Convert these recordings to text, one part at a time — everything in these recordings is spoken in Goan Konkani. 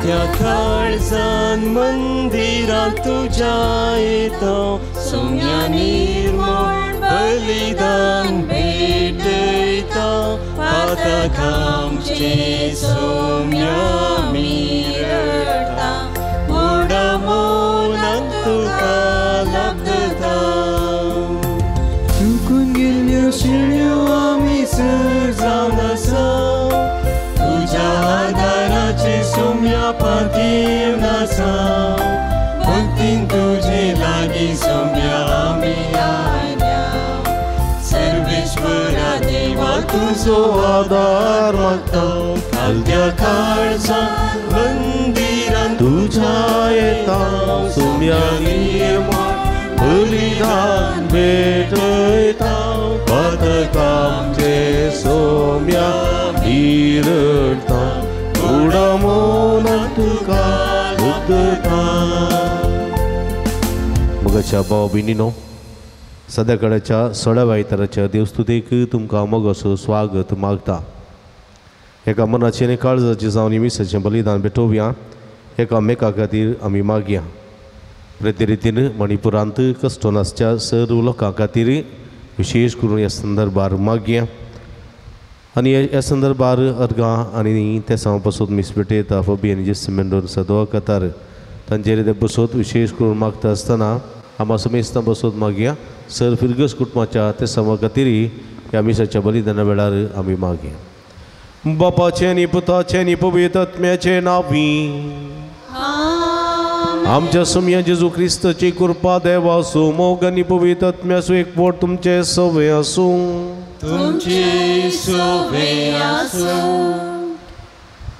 कालत्या काळजान मंदिरांत तुज्या येता सोम्या निर्मळ बलिदान भेटयता पातकांचे सोम्या मिरता व्हडा मोलान तुका लब्धता. चुकून गेल्ल्यो शिळ्यो आमी सर जावन आसा तुज्या आदाराचे सोम्या पातयेवन आसा भक्तीन तुजे लागीं सोम्या आमी आयल्या सर्वेश्वरा देवा तुजो आदार मागता. कालत्या काळजान मंदिरान तुज्या येता सोम्या निर्मळ बलिदान भेटयता पातकांचे सोम्या मिरता व्हडा मोलान तुका लब्धता. मोगाच्या भाव भयणीनो, सद्याकडेच्या 16व्या आयताराच्या देवस्तुतेक तुमकां मोगाचो स्वागत मागता. एका मनाचें आनी काळजाचें जावन मिसाचें बलिदान भेटोवया. एकामेका खातीर आमी मागया. प्रति रितीन मणिपुरांत कश्ट नासच्या सर्व लोकां खातीर विशेष करून ह्या संदर्भार मागया आनी ह्या संदर्भार अर्गां आनी तेसांव पसोत मीस भेटयता. फबी आनी जेस मेंडोन सदवा कतार तांचेर ते बसोत विशेष करून मागता आसतना आमा समेस्तां बसोत मागया. सर फिरगस कुटुंबाच्या तेसांवा खातीर ह्या मिसाच्या बलिदाना वेळार आमी मागया. बापाचें आनी पुताचें आनी पवित्र आत्म्याचें नांवी आमच्या सोम्या जेजू क्रिस्ताची कृपा देवासो मोग आनी पवित्र आत्म्याचो एकवट तुमचे सवे आसूं. तुमचे सवे आसूं.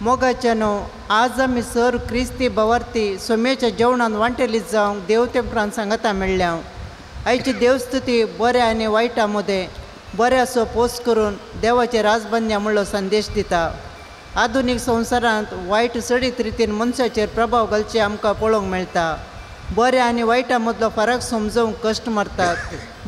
मोगाच्यानो, आज आमी सर क्रिस्ती भवार्थी सोम्याच्या जेवणान वांटेली जावंक देवते उपरांत सांगता मेळ्ळ्या. आयची देवस्तुती बऱ्या आनी वायटा मदें बऱ्याचो पोस करून देवाचे राजबन्या म्हणलो संदेश दिता. आधुनीक संवसारांत वायट चडीत रितीन मनशाचेर प्रभाव घालचे आमकां पळोवंक मेळटा. बऱ्या आनी वायटा मदलो फरक समजोवंक कश्ट मारतात.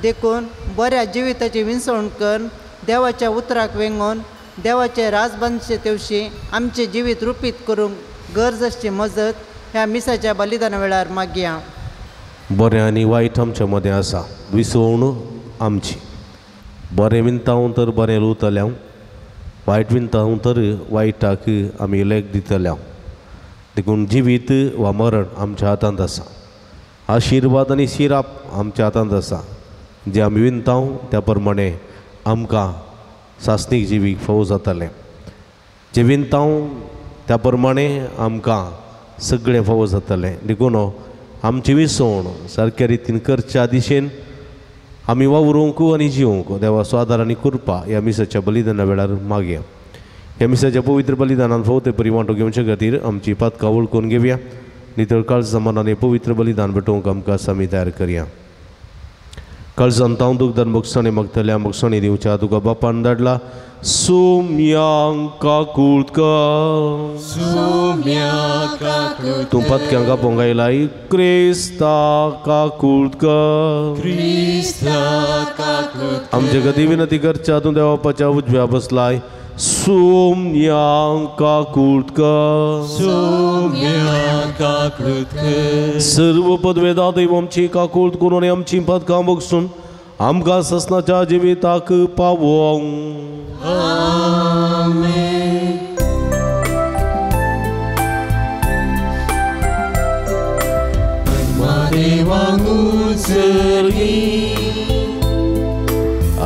देखून बऱ्या जिविताची विंचवण करून देवाच्या उतराक वेंगोवन देवाचे राजबंदशे तेवशी आमचें जिवीत रुपीत करूंक गरज आसची मजत ह्या मिसाच्या बलिदाना वेळार मागया. बरें आनी वायट आमच्या मदें आसा, विसवण आमची. बरें विंतावूं तर बरें लुवतलें, वायट विंतावूं तर वायटाक आमी लेख दितले. देखून जिवीत वा मरण आमच्या हातांत आसा. आशिर्वाद आनी शिराप आमच्या हातांत आसा. जे आमी विंतावं त्या प्रमाणे आमकां सासणीक जिवीक फावो जातलें. जे विंतावं त्या प्रमाणे आमकां सगळें फावो जातलें. देखून आमची विसवण सारक्या रितीन करच्या दिशेन आमी वावरूंक आनी जिवंक देवाचो आदार आनी कृपा ह्या मिसाच्या बलिदाना वेळार मागया. ह्या मिसाच्या पवित्र बलिदानान फावो ते परी वांटो घेवचे खातीर आमची पातकां वळखून घेवया. नितळ काळजा मनान पवित्र बलिदान भेटोवंक आमकां सामी तयार करया. काळजान तांव दुखदान भोगसणे मागतल्या भोगसणे दिवच्या तुका बापान धाडला सोम्यांक काकूळका तूं पातक्यांक आपोवंक आयलाय क्रिस्ता काकूळका आमचे खातीर विनंती करच्या तूं देवापाच्या उजव्या बसलाय सोम्यांक काकूळका सर्व पदवेदा देव आमची काकूळत करून आनी आमची पातकां भोगसून आमकां ससनाच्या जिविताक पावोवंक.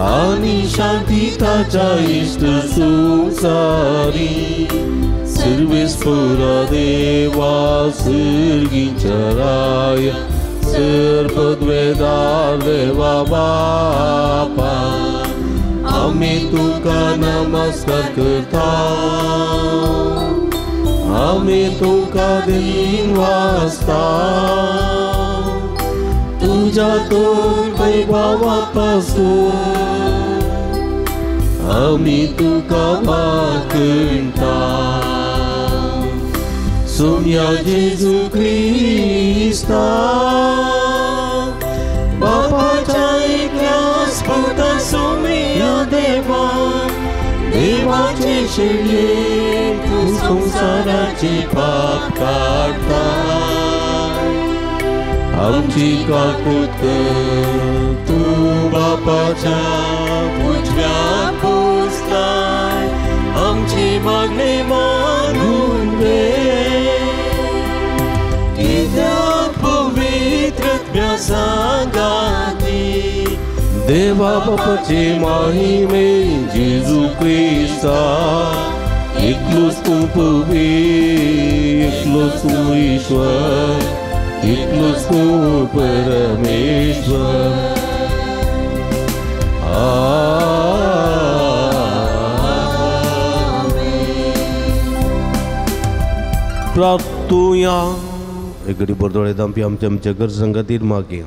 आनी शांती ताच्या इश्ट संवसारी सर्वेस्परा देवा सर्गीच्या राया सर्पद्वेदा देवा बापा आमी तुका नमस्कार करता आमी तुका दिन वाजता तुज्या तर वैभवा पासून आमी तुका वाकणटा सोम्या जेजू क्रिस्ता बापाच्या एकल्या स्फुर्त सोम्या देवा देवाचे देवाचे शेळये तूं संवसाराचे पाप काडटा आमची काकूत कर तूं बापाच्या उजव्या बसलाय आमची मागणी मानून घे कित्याक पवित्र आत्म्या सांगाती देवा बापाचे महिमे जेजू क्रिस्ता एकलोच तूं पवित्र एकलोच तूं ईश्वर एकलोच तूं परमेश्वर. प्राप्तुया एकडे बरदोळे दामपी आमच्या आमच्या गरजां खातीर मागया.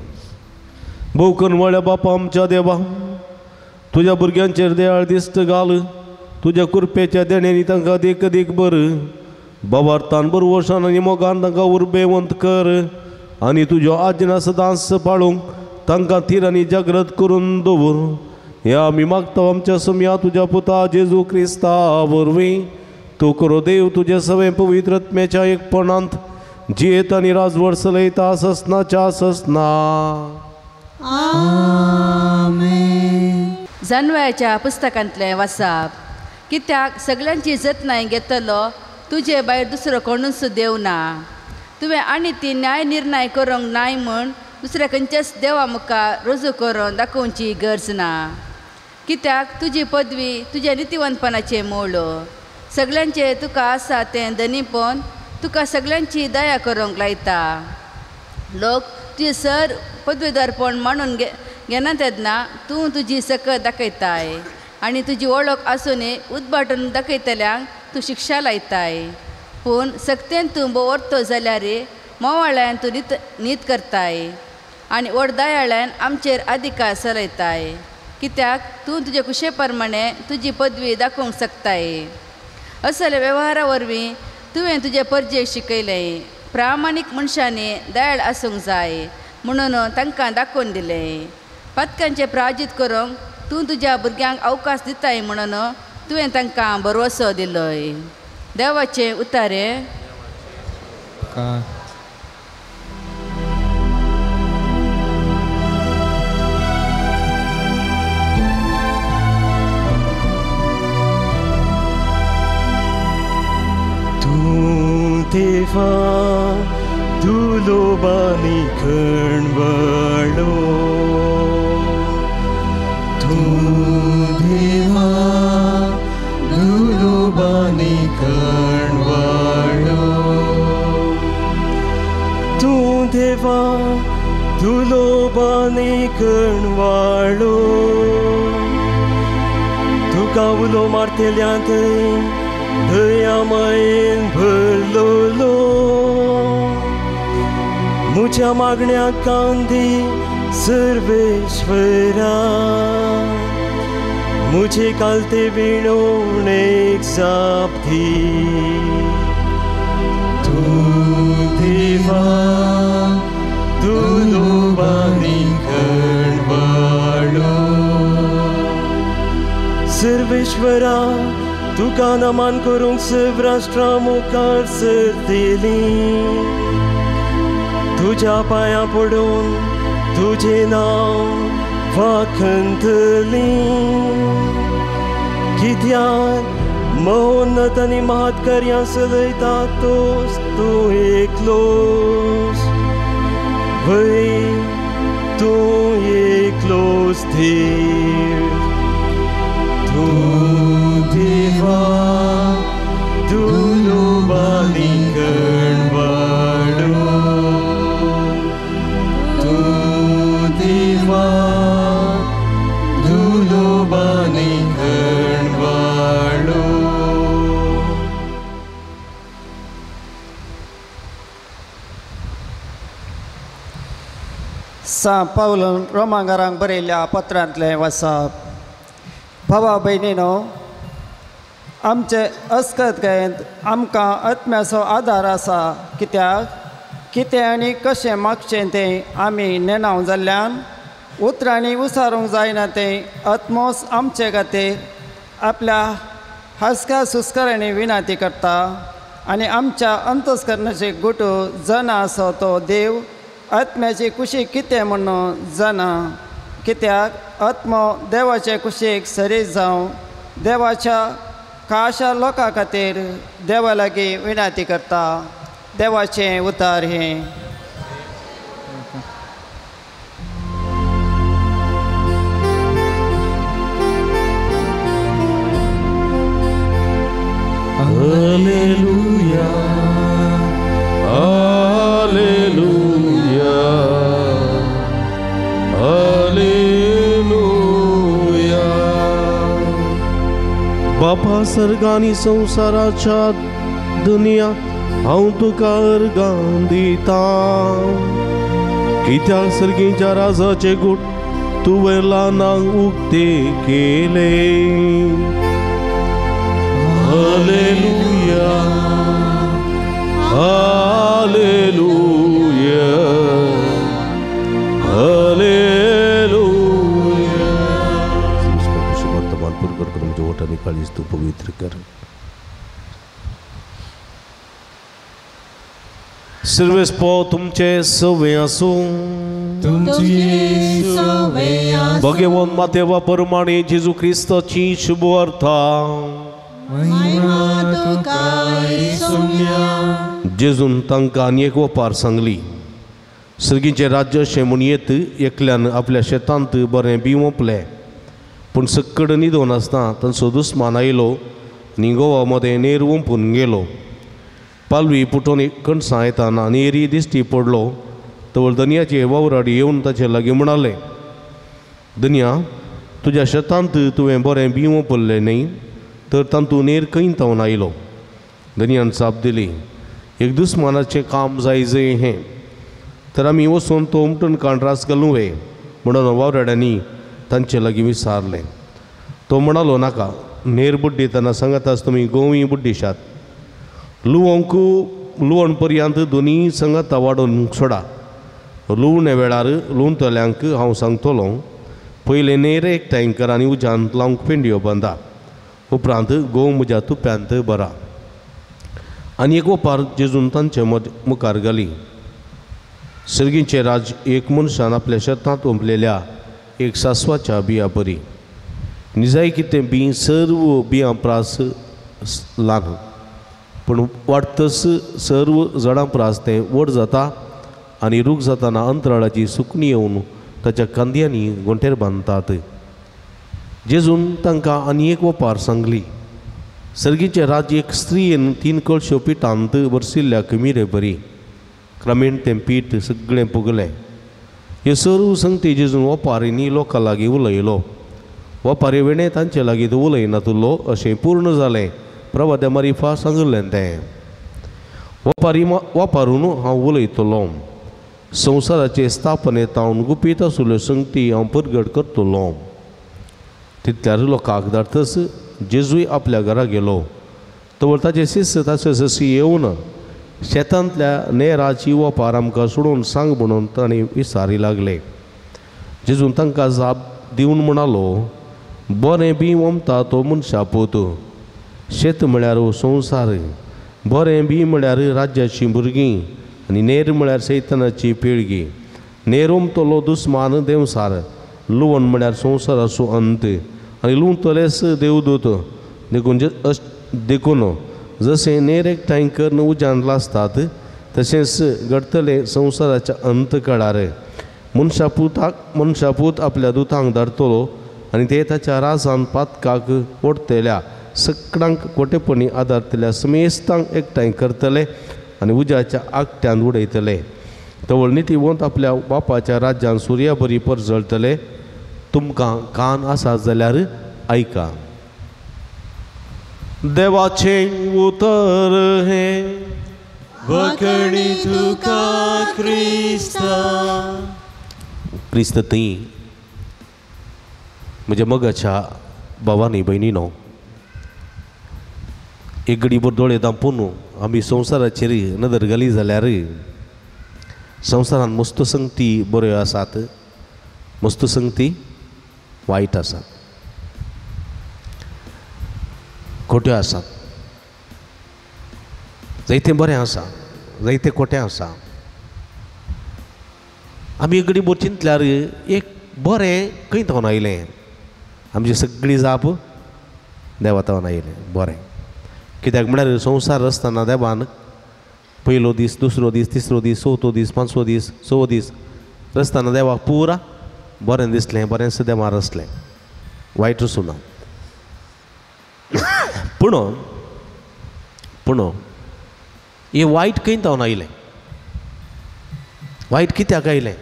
भोवकनवाळ्या बापा आमच्या देवा तुज्या भुरग्यांचेर दयाळ दिश्ट घाल तुज्या कृपेच्या देण्यांनी तांकां देख देख बर बाबार्थान बरवशान आनी मोगान तांकां उर्बेवंत कर आनी तुज्यो आज्ञा सदांच पाळूंक तांकां थीर आनी जागृत करून दवर. ह्या आमी मागता आमच्या सम्या तुज्या पुता जेजू क्रिस्ता वरवीं तूं करो देव तुज्या सगळें पवित्र आत्म्याच्या एकपणांत जियेत आनी राजवट चलयता ससनाच्या ससना. आमेन. जानवयाच्या पुस्तकांतलें वाचाप. कित्याक सगळ्यांची जतनाय घेतलो तुजे भायर दुसरो कोणूच देव ना. तुवें आनी ती न्याय निर्णय करूंक नाय म्हूण दुसऱ्या खंयच्याच देवा मुखार रुजू करून दाखोवची गरज ना. कित्याक तुजी पदवी तुज्या नितिवंतपणाचें मूळ सगळ्यांचें तुका आसा तें धनीपण तुका सगळ्यांची दया करूंक लायता. लोक तुजें सर पदवीदारपण मानून घेना तेन्ना तूं तुजी सकत दाखयताय आनी तुजी वळख आसूनय उद्भाटून दाखयतल्यांक तूं शिक्षा लायताय. पूण सक्तेन तूं भोंवरतो जाल्यार मोवाळ्यान तूं नीत करताय आनी व्हड दयाळ्यान आमचेर अधिकार चलयताय. कित्याक तूं तुजे खुशे प्रमाणे तुजी पदवी दाखोवंक शकताय. असल्या वेव्हारा वरवीं तुवें तुजे परजेक शिकयलें. प्रामाणीक मनशांनी दयाळ आसूंक जाय म्हणून तांकां दाखोवन दिलें. पातकांचें प्राजीत करूंक तूं तुज्या भुरग्यांक अवकाश दिताय म्हणून तुवें तांकां भरवसो दिलोय. देवाचे उतारे. तूं देवा दुलोबानी खणवळो तूं देवा दुलोबानी खणवळो तूं देवा दुलोबानी खणवाळो तुका उलो मारतल्यांत दयामायेन भरलोलो म्हज्या मागण्या कांदी सर्वेश्वरा म्हजे कालते विणोवणेक जाप दी. तूं देवा दुलोबानी खणवाळो सर्वेश्वरा तुका नमन करूंक सर्व राष्ट्रां मुखार सरतलीं तुज्या पांयां पडून तुजें नांव वाखणतलीं. कित्याक महोन्नत आनी महत् कार्यां चलयता तोच तूं एकलोच वय तूं एकलोच देव. तूं देवा दुलोबानी खणवाळो तूं देवा दुलोबानी खणवाळो. सांत पावलान रोमांगारांक बरयल्ल्या पत्रांतलें वाचप. भावा भयणीनो आमचे अस्कतकायेंत आमकां आत्म्याचो आदार आसा. कित्याक कितें आनी कशें मागचें तें आमी नेणाव जाल्ल्यान उतरांनी उसारूंक जायना तें आत्मोस आमचे खातीर आपल्या हासक्या सुस्कारांनी विनंती करता आनी आमच्या अंतस्करणाचे गुटू जाणा आसा तो देव आत्म्याची कुशीक कितें म्हणून जाणा, कित्याक आत्मो देवाचे कुशीक सरी जावं देवाच्या खाशा लोकां खातीर देवा लागीं विनंती करता. देवाचें उतार हें. Alleluia, Alleluia, Alleluia. बापा सर्गानी संवसाराच्या दुनिया हांव तुका अर्गां दितां, कित्याक सर्गीच्या राजाचे गूट तुवें ल्हानांक उक्ते केले. Alleluia, Alleluia, Alleluia. वर्तमान पुरकर कर मुझे ओटा निकाली तू पवित्र कर. सर्वेस्पो तुमचे सवे आसूं, भगवान मातेवा परमाणे जेजू क्रिस्ताची शुभवार्ता. जेजून तांकां आनी एक वपार सांगली. सर्गीचें राज्य अशें म्हूण येत एकल्यान आपल्या शेतांत बरें बी ओंपलें, पूण सक्कड न्हिदोन आसतना तांचो दुस्मान आयलो आनी गोवा मदें नेर ओंपून गेलो. पालवी पुटोवन कणसां येताना नेरी दिश्टी पडलो. तवळ दनयाचे वावराडी येवन ताचे लागीं म्हणाले, दनया तुज्या शेतांत तुवें बरें बी ओंपल्लें न्ही, तर तातूंत नेर खंय तावन आयलो? दनयान जाप दिली, एक दुस्मानाचें काम जाय जंय हें, तर आमी वचून तो उमटून कांड्रास घालूं वे म्हणून वावराड्यांनी तांचे लागीं विचारलें. तो म्हणालो, नाका, नेर बुड्डितना सांगाताच तुमी गोंवी बुड्डिशात. लुवंक लुवण पर्यंत दोनी सांगाता वाडोवन सोडा. लुवणे वेळार लुवतल्यांक हांव सांगतलो, पयलें नेर एकठांय कर आनी उज्यांत लावंक पेंडयो बांदा, उपरांत गोव म्हज्या तुप्यांत बरा. आनी एक ओपार जेजून तांचे मुखार घाली. सर्गीचें राज एक मनशान आपल्या शेतांत ओंपलेल्या एक सासवाच्या बियां बरी. निजाय कितें बी सर्व बियां प्रास ल्हान, पूण वाडटस सर्व झाडां प्रास तें व्हड जाता आनी रूख जाताना अंतराळाची सुकणी येवन ताच्या कांद्यांनी गोंटेर बांदतात. जेजून तांकां आनी एक वपार सांगली. सर्गीचें राज्य एक स्त्रियेन 3 कळश्यो पिठांत बरसिल्ल्या कमिरे बरी. क्रमेण तें पीठ सगळें पुगलें. ह्यो सर्व संगती जेजून वपारींनी लोकां लागीं उलयलो. वपारी वेणें तांचे लागीं तो उलयनातुल्लो अशें पूर्ण जालें प्रवाद्या मारिफा सांगिल्लें तें. वपारी वापरून हांव उलयतलो. संवसाराचे स्थापने तावन गुपीत आशिल्ल्यो संगती हांव परगट करतलो. तितल्यार लोकांक धाडतच जेजूय आपल्या घरा गेलो. तवळ ताचे शिस्त ताचे सशी येवन शेतांतल्या नेराची वपार आमकां सोडून सांग म्हणून ताणें विचारी लागले. जेजून तांकां जाप दिवन म्हणालो, बरें बी ओंपता तो मनशा पूत. शेत म्हळ्यार संवसार, बरें बी म्हळ्यार राज्याचीं भुरगीं आनी नेर म्हळ्यार सैतानाची पिळगी. नेर ओंपतलो दुस्मान देंवसार, लुवण म्हळ्यार संवसाराचो अंत आनी लुवतलेच देवदूत. देखून देखून जशें नेर एकठांय करून उज्यांत लासतात तशेंच घडटलें संवसाराच्या अंत काळार. मनशापूत आपल्या दुतांक धाडटलो आनी ते ताच्या राजान पातकाक ओडटल्या सगळ्यांक कोटेपणी आदारतल्या समेस्तांक एकठांय करतले आनी उज्याच्या आगट्यान उडयतले. तवळ नितीवंत आपल्या बापाच्या राज्यान सुर्या बरी परजळटले. तुमकां कान आसा जाल्यार आयका. देवाचें उतर हें. वखणी तुका क्रिस्ता. क्रिस्त थंय म्हज्या मोगाच्या भावांनी भयणीनो, एक घडीभर दोळे धांपून आमी संवसाराचेर नदर घाली जाल्यार संवसारांत मस्त संगती बऱ्यो आसात, मस्त संगती वायट आसात. खोट्यो आसात, जायतें बरें आसा, जायतें खोटें आसा. आमी एक घडी चिंतल्यार एक बरें खंय थावन आयलें? आमची सगळी जाप देवा थावन आयलें बरें. कित्याक म्हळ्यार संवसार रचतना देवान पयलो दीस, दुसरो दीस, तिसरो दीस, चवथो दीस, पांचवो दीस, सवो दीस रचतना देवाक पुरा बरें दिसलें, बरेंच देवान रचलें, वायट रचूं ना. पूण पूण हें वायट खंय थावन आयलें? वायट कित्याक आयलें?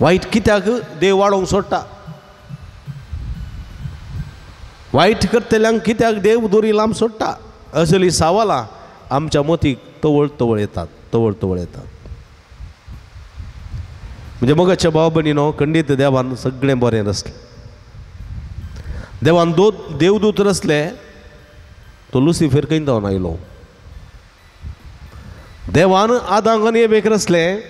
वायट कित्याक देव वाडोवंक सोडटा? वायट करतल्यांक कित्याक देव दोरी लांब सोडटा? असली सवालां आमच्या मतीक तवळ तवळ येतात, तवळ तवळ येतात. म्हणजे मोगाच्या भाव भयणीनो, खंडीत देवान सगळें बरें रचलें. देवान देवदूत रचले, तो लुसिफेर खंय थावन आयलो? देवान आदांक आनी एबेक रचलें,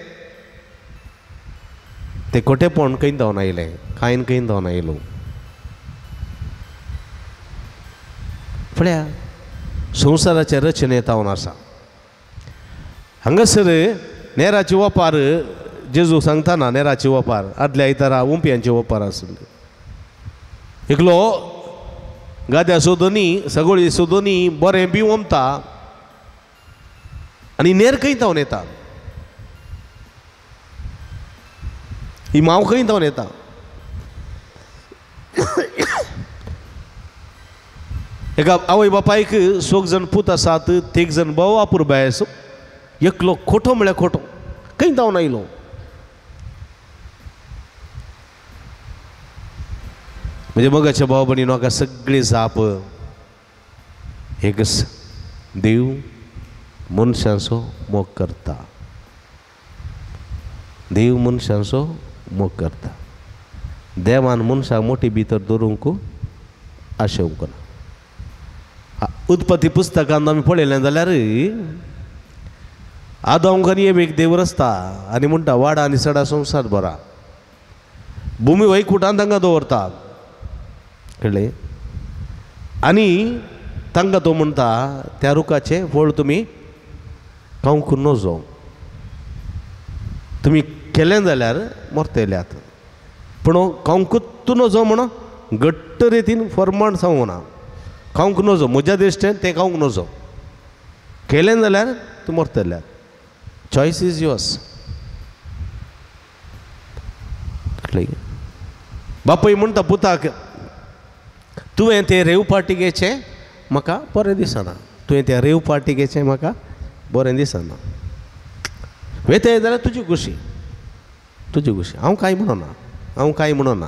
तें खोटेपण खंय थावन आयलें? कांय खंय थावन आयलो? पळया संवसाराच्या रचने थावन आसा. हांगासर नेराची वपार जेजू सांगतना, नेराची वपार आदल्या आयतारा उंपयांची वपार आसली. एकलो गाद्या सोदनी सगळी सोदनी बरें बी ओमता आनी नेर खंय थावन येता? ही माव खंय थावन येता? एका आवय बापायक सोग जण पूत आसात, तेग जण भाव आपुरबाय आसो, एकलो खोटो म्हळ्यार खोटो खंय थावन आयलो? म्हणजे मोगाच्या भाव भयणीनो, म्हाका सगळी जाप एकच, देव मनशांचो मोग करता, देव मनशांचो मोग करता. देवान मनशाक मोठी भितर दवरूंक आशेवंक ना. उत्पत्ती पुस्तकांत आमी पळयलें जाल्यार आदांक आनी एवेक देव रचता आनी म्हणटा वाडा आनी सडा संवसार बरा, भुमी वैकुटान तांकां दवरता, कळ्ळें? आनी तांकां तो म्हणटा त्या रुखाचें फळ तुमी खावंक नजो, तुमी केलें जाल्यार मरतल्यात, पूण खावंकूच नजो म्हणून घट्ट रितीन फर्माण सांगूं ना, खावंक नजो म्हज्या दृश्टेन तें खावंक नजो, केलें जाल्यार तूं मरतल्यात. Choice is yours. कळ्ळें? बापूय म्हणटा पुताक, तुवें तें रेव पार्टी घेचें म्हाका बरें दिसना, तुवें तें रेव पार्टी घेचें म्हाका बरें दिसना, वेताय जाल्यार तुजी खुशी, तुजी खुशी, हांव कांय म्हणना, हांव कांय म्हणना.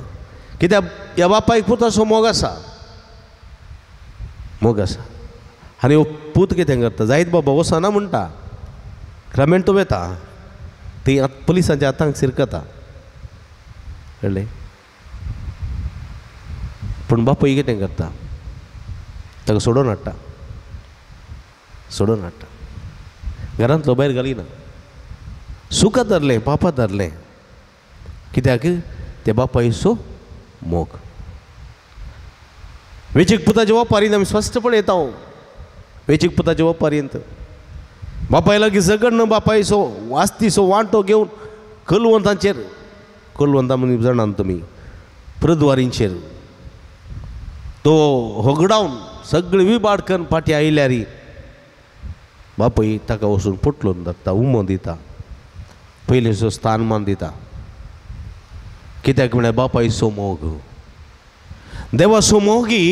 कित्याक ह्या बापायक पुताचो मोग आसा, मोग आसा. आनी हो पूत कितें करता, जायत बाबा वचना म्हणटा, क्रमेण तो वेता, ती पुलिसांच्या हातांक शिरकता, कळ्ळें? पूण बापूय कितें करता, ताका सोडोवन हाडटा, सोडोवन हाडटा, घरांतलो भायर घालिना. सुखां धरलें, पापां धरलें, कित्याक ते बापायचो मोग. वेचीक पुताचे वपारींत आमी स्पश्ट पळयता, वेचीक पुताचे वपारींत बापाय लागीं झगडण, बापायचो वास्तीचो वांटो घेवन कलवंतांचेर, कलवंतां म्हणजे जाणात तुमी, प्रद्वारींचेर तो होगडावन सगळी विबाड करून फाटीं आयल्यार बापूय ताका वचून पोटलोन धरता, उमो दिता, पयलींचो स्थानमान दिता. कित्याक म्हळ्यार बापायचो मोग, देवाचो मोगी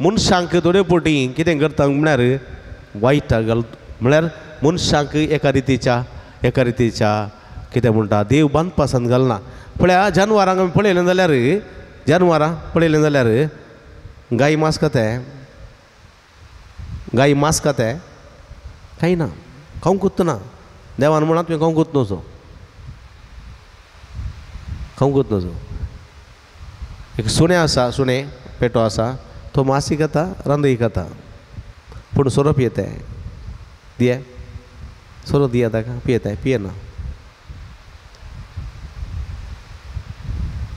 मनशांक थोडे पोटी कितें करता म्हळ्यार वायटा घाल, म्हळ्यार मनशांक एका रितीच्या एका रितीच्या कितें म्हणटा देव बांदपासान घालना. पळया जानवरांक आमी पळयलें जाल्यार, जानवरां पळयलें जाल्यार गाय मांस खाताय, गाय मांस खाताय, कांय ना, खावंकूच ना. देवान म्हणा तुवें खावंकूच नजो, खावंकूच नजो. एक सुणें आसा, सुणें पेटो आसा, तो मांसूय खाता, रांदूय खाता, पूण सोरो पियेताय, दिया सोरो दिया ताका, पियेताय, पियेना,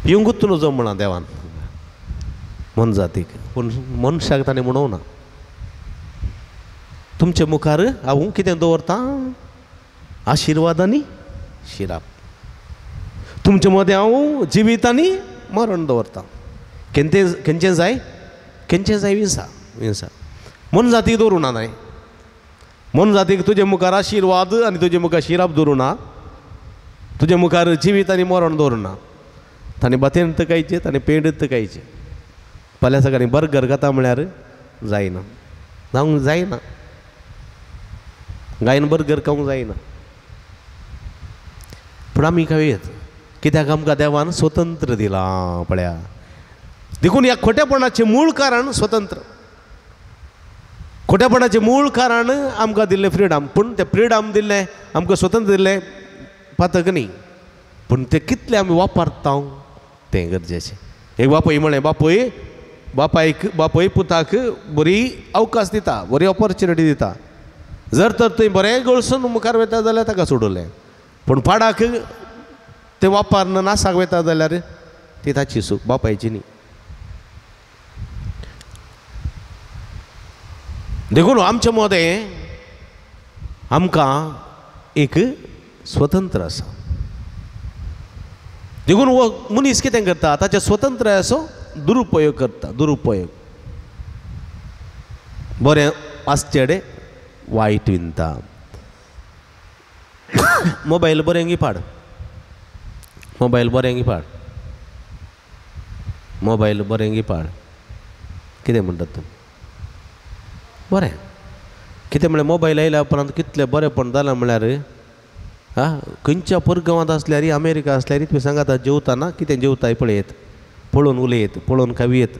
पिवंकूच नजो म्हणा देवान. मोनजातीक, पूण मनशाक ताणें म्हणोवं ना. तुमचे मुखार हांव कितें दवरतां? आशिर्वाद आनी शिराप. तुमचे मदें हांव जिवीत आनी मरण दवरतां. खंयचें जाय खंयचें जाय विंसा विंसा. मोनजातीक दवरूं ना न्हय, मोनजातीक तुजे मुखार आशिर्वाद आनी तुजे मुखार शिराप दवरूं ना, तुजे मुखार जिवीत आनी मरण दवरूं ना. ताणें भातेन तकायचें, ताणें पेंड तकायचें. फाल्यां सकाळीं बर्गर खाता म्हळ्यार जायना, जावंक जायना, गायन बर्गर खावंक जायना. पूण आमी खावयेत कित्याक आमकां देवान स्वतंत्र दिलां पळया. देखून ह्या खोटेपणाचें मूळ कारण स्वतंत्र. खोटेपणाचें मूळ कारण आमकां दिल्लें फ्रिडम. पूण तें फ्रिडम दिल्लें आमकां स्वतंत्र दिल्लें पातक न्ही, पूण तें कितलें आमी वापरता तें गरजेचें. एक बापूय म्हळें, बापूय बापायक बापूय पुताक बरी अवकाश दिता, बरी ऑपॉर्चुनिटी दिता. जर तर थंय बरें गळसून मुखार वता जाल्यार ताका सोडलें, पूण पाडाक तें वापरन नासाक वता जाल्यार ती ताची चूक, बापायची न्ही. देखून आमचे मदें आमकां एक स्वतंत्र आसा. देखून हो मनीस कितें करता, ताच्या स्वतंत्रायेचो दुरुपयोग करता. दुरुपयोग बरें आसचेडे वायट विनता. मोबायल बरें पाड, मोबायल बरें पाड, मोबायल बरें पाड. कितें म्हणटात तुमी? बरें कितें म्हळ्यार मोबायल आयल्या उपरांत कितलें बरेंपण जालां म्हळ्यार आं, खंयच्या परगांवांत आसल्यार, अमेरिका आसल्यार तुमी सांगात जेवताना कितें जेवताय पळयत, पळोवन उलयत, पळोवन खावयेत.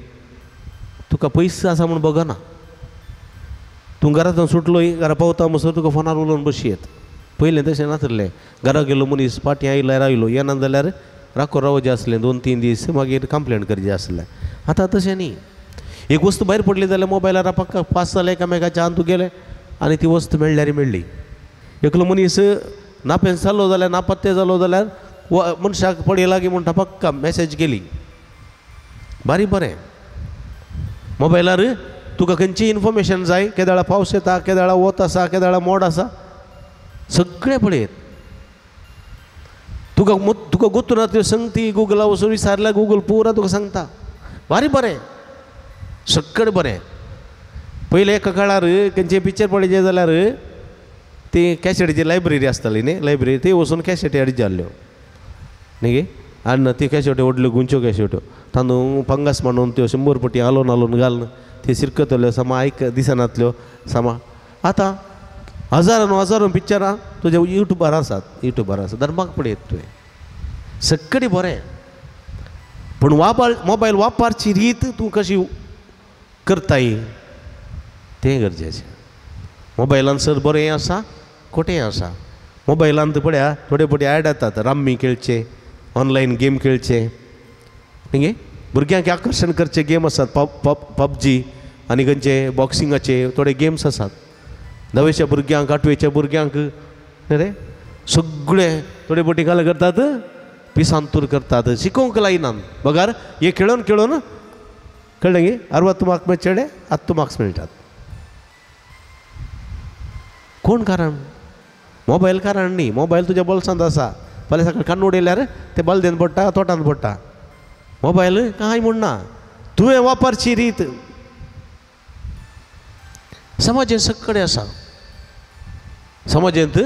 तुका पयस आसा म्हूण बगना. तूं घरांतल्यान सुटलोय, घरा पावता म्हणसर तुका फोनार उलोवन बसयेत. पयलें तशें नासलें. घरा गेलो मनीस फाटीं आयल्यार आयलो, येना जाल्यार राखो रावचें आसलें 2-3 दीस, मागीर कंप्लेन करचें आसलें. आतां तशें न्ही. एक वस्तू भायर पडली जाल्यार मोबायलार पक्का पास जालें एकामेकाच्या हात गेलें आनी ती वस्तू मेळ्ळ्यार मेळ्ळी. एकलो मनीस नापेंस जालो जाल्यार, नापत्ते जालो जाल्यार मनशाक पडये लागीं म्हणटा पक्का मॅसेज गेली. बारी बरें मोबायलार तुका खंयची इन्फॉर्मेशन जाय, केदाळा पावस येता, केदाळा वत आसा, केदाळा मोड आसा, सगळें पळयत. तुका तुका गोतू ना त्यो संगती गुगला वचून विचारल्यार गुगल पुरा तुका सांगता. बारी बरें, सगळें बरें. पयलें एका काळार खंयचें पिक्चर पळयचें जाल्यार ती कॅसेटीची लायब्ररी आसताली न्ही, लायब्ररी ती वचून कॅसेटी हाडची जाल्ल्यो न्ही गे. आनी ती कॅसेट्यो व्हडल्यो गुंच्यो कॅसेट्यो तांदूळ पंगास मांडून त्यो 100 पटी हालोवन हालोवन घालून ती शिरकतल्यो सामा आयक दिसनातल्यो सामा. आतां हजारान हजारान पिक्चरां तुज्या युट्यूबार आसात, युट्यूबार आसात, धर्माक पळयत तुवें सगळें बरें. पूण मोबायल वापरची रीत तूं कशी करताय तें गरजेचें. मोबायलान सर बरें आसा, खोटें आसा. मोबायलान पळया थोडे थोडे ऍड येतात, रम्मी खेळचे, ऑनलायन गेम खेळचे न्ही, भुरग्यांक आकर्शण करचे गेम आसात, पबजी आनी खंयचे बॉक्सिंगाचे थोडे गेम्स आसात. 9वेच्या भुरग्यांक, 8वेच्या भुरग्यांक रे सगळे थोडे बोटी घाल करतात, पिसांतूर करतात, शिकोवंक लायनात. बगार हे खेळोन खेळोन कळ्ळें गे 60 मार्क्स मेळचे 10 मार्क्स मेळटात. कोण कारण? मोबायल कारण न्ही. मोबायल तुज्या बोल्सांत आसा, फाल्यां सकाळीं कान उडयल्यार ते बालदेन पडटा, तोटांत पडटा. मोबायल कांय म्हणना, तुवें वापरची रीत. समाजेंत सगळे आसा, समाजेंत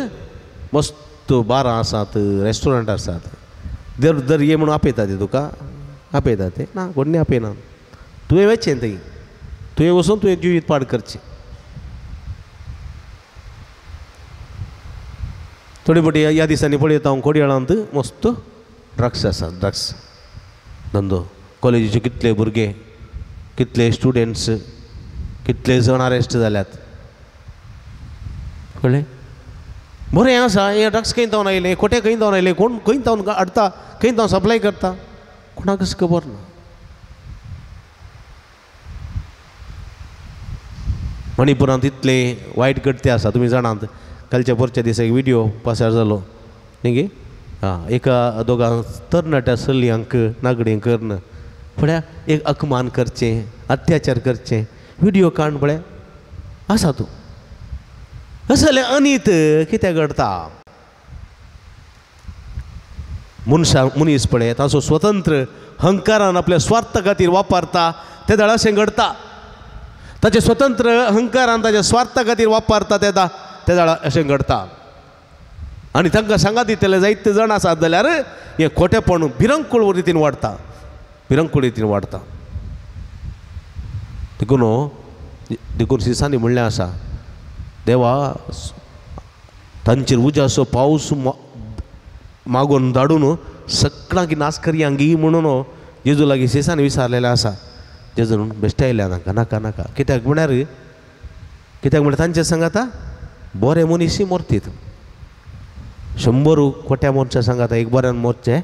मस्त बारां आसात, रेस्टोरंट आसात. दर दर ये म्हणून आपयता ते तुका, आपयता ते ना, कोण आपयना. तुवें वचचें थंय, तुवें वचून तुवें जिवीत पाड करचें. थोडी बोटी ह्या दिसांनी पळयता हांव कोडयाळांत मस्त ड्रग्स आसा, ड्रग्स धंदो. कॉलेजीचे कितले भुरगे, कितले स्टुडंट्स, कितले जण अरेस्ट जाल्यात. कळ्ळें? बरें आसा. हें ड्रग्स खंय जावन आयलें, खोटें खंय जावन आयलें, कोण खंय जावन हाडटा, खंय जावन सप्लाय करता, कोणाकच खबर ना. मणिपुरांत इतलें वायट घडते आसा, तुमी जाणात. कालच्या परच्या दिसा एक व्हिडियो पासार जालो न्ही गे, आं, एका दोगां तरणाट्या चलयांक नागडी करून पळया एक अकमान करचें, अत्याचार करचें, व्हिडियो काण पळय आसा तूं. असलें अनीत कितें घडता? मनशा मनीस पळय ताचो स्वतंत्र अहंकारान आपल्या स्वार्था खातीर वापरता, ते दळ अशें घडता. ताचे स्वतंत्र अहंकारान ताच्या स्वार्था खातीर वापरता तेदा ते दळ अशें घडता. आनी तांकां सांगात दितले जायते जाण आसात जाल्यार हें खोटेपण भिरंकूळ रितीन वाडटा, भिरंकूळ रितीन वाडटा. देखून देखून सिसांनी म्हणलें आसा, देवा तांचेर उज्याचो पावस मागून धाडून सगळ्यांक नाश करया गी म्हणून जेजू लागीं सिसांनी विचारलेलें आसा. जेजून बेश्टे आयल्या नाका नाका नाका. कित्याक म्हळ्यार, कित्याक म्हळ्यार तांचे सांगाता बरे मनीस मरतीत. 100 खोट्या मोर्चा सांगाता एक बऱ्यान मोर्चे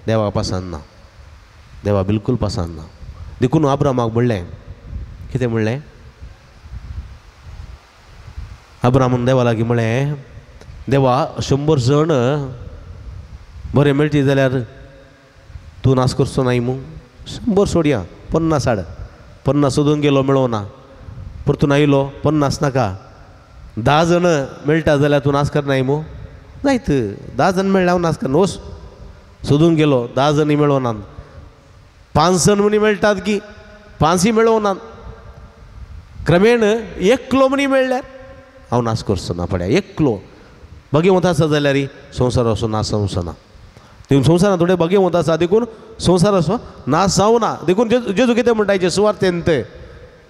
देवा पसंत ना, देवा बिलकूल पसंत ना. देखून आब्रामाक म्हणलें, कितें म्हणलें? आब्रामान देवा लागीं म्हणलें, देवा 100 जण बरें मेळटी जाल्यार तूं नाश करचो नाय मू? 100 सोडया, 50 हाड. 50 सोदून गेलो मेळोना, परतून आयलो 50 नाका, 10 जण मेळटा जाल्यार तूं नाश करनाय मू? जायत 10 जण मेळ्ळ्या हांव नाश करना. वच सोदून गेलो, 10 जणी मेळोना, 5 जण म्हणी मेळटात की 5 मेळोना, क्रमेण एकलो म्हणी मेळ्ळ्यार हांव नाश करचो ना. पळया एकलो भगेवंत आसा जाल्यार संवसार असो नाश जावचो ना. देखून संवसारांत थोडे भगेवंत आसा, देखून संवसार असो नाश जावना. देखून जेजू कितें म्हणटा हेचे सुवार्थेंत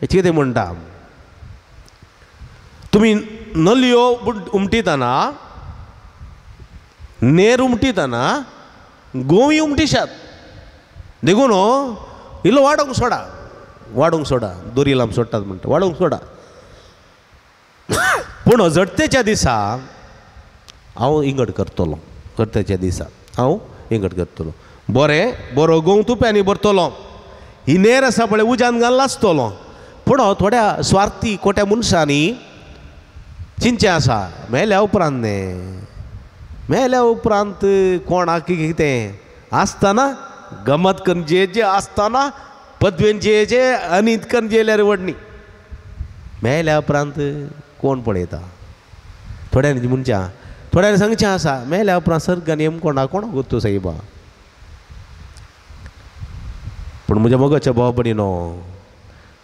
कितें म्हणटा, तुमी नलयो उमटीतना, नेर उमटीतना गोंय उमटीशात, देखून इल्लो वाडोवंक सोडा, वाडोवंक सोडा, दोरी लांब सोडटात म्हणटा, वाडोवंक सोडा. पूण झडतेच्या दिसा हांव इंगड करतलो, झडतेच्या दिसा हांव इंगड करतलो. बरें बरो गोंव तुप्यांनी भरतलो, ही नेर आसा पळय उज्यान घालून आसतलो. पूण थोड्या स्वार्थी खोट्या मनशांनी चिंतचें आसा, मेल्या उपरांत न्ही, मेल्या उपरांत कोणाक कितें आसतना गमत करून जे जे आसतना पदवेन जे जे अनीत करून जेल्यार व्हडनी, मेल्या उपरांत कोण पळयता? थोड्यांनी म्हणच्या, थोड्यांनी सांगचें आसा, मेल्या उपरांत सर्गान येम कोणा कोण गुत्तो सायबा. पूण म्हज्या मोगाच्या भाव भयणीनो,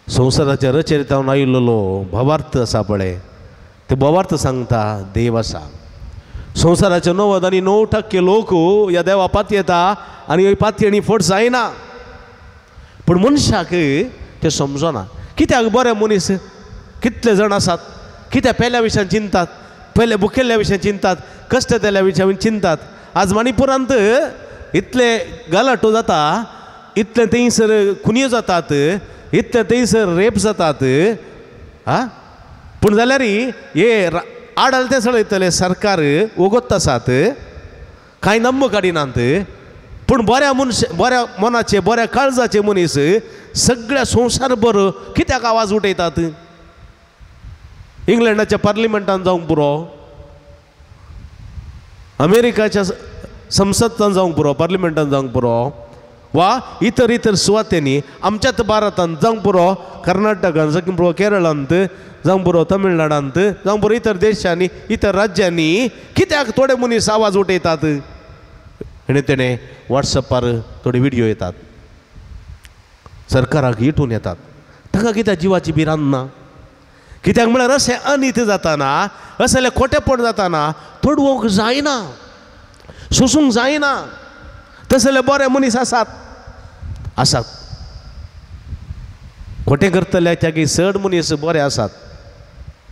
संवसाराच्या रचरितावन आयिल्लो भावार्थ आसा पळय, ते भावार्थ सांगता देव आसा. संवसाराचे 99% लोक ह्या देवा पातयेता आनी पातयेणी फट जायना. पूण मनशाक तें समजना. कित्याक बरे मनीस कितले जाण आसात, कित्याक पेल्या विशयान चिंतात, पयले भुकेल्ल्या विशयान चिंतात, कश्ट जाल्ल्या विशयान चिंतात. आज मणिपुरांत इतले गलाटो जाता, इतले थंयसर खुनयो जातात, इतले थंयसर रेप जातात. आं, पूण जाल्यार हे आडलते चलयतले सरकार वगत आसात, कांय नंब काडिनात. पूण बऱ्या मनश, बऱ्या मनाचे, बऱ्या काळजाचे मनीस सगळ्या संवसारभर कित्याक आवाज उठयतात? इंग्लंडाच्या पार्लिमेंटान जावंक पुरो, अमेरिकाच्या संसदान जावंक पुरो, पार्लिमेंटान जावंक पुरो, वा इतर इतर सुवातेंनी आमच्याच भारतांत जावंक पुरो, कर्नाटकान जावंक पुरो, केरळांत जावंक पुरो, तमिळनाडांत जावंक पुरो, इतर देशांनी इतर राज्यांनी कित्याक थोडे मनीस आवाज उठयतात? हेणे तेणें वॉट्सॅपार थोडे व्हिडियो येतात, सरकाराक इटून येतात. तांकां कित्याक जिवाची भिरांत ना? कित्याक म्हळ्यार अशें अनीत जाताना, असलें खोटेपण जाताना तोडवंक जायना, सोसूंक जायना. तसले बरे मनीस आसात, आसात. खोटें करतल्याच्या की चड मनीस बरे आसात,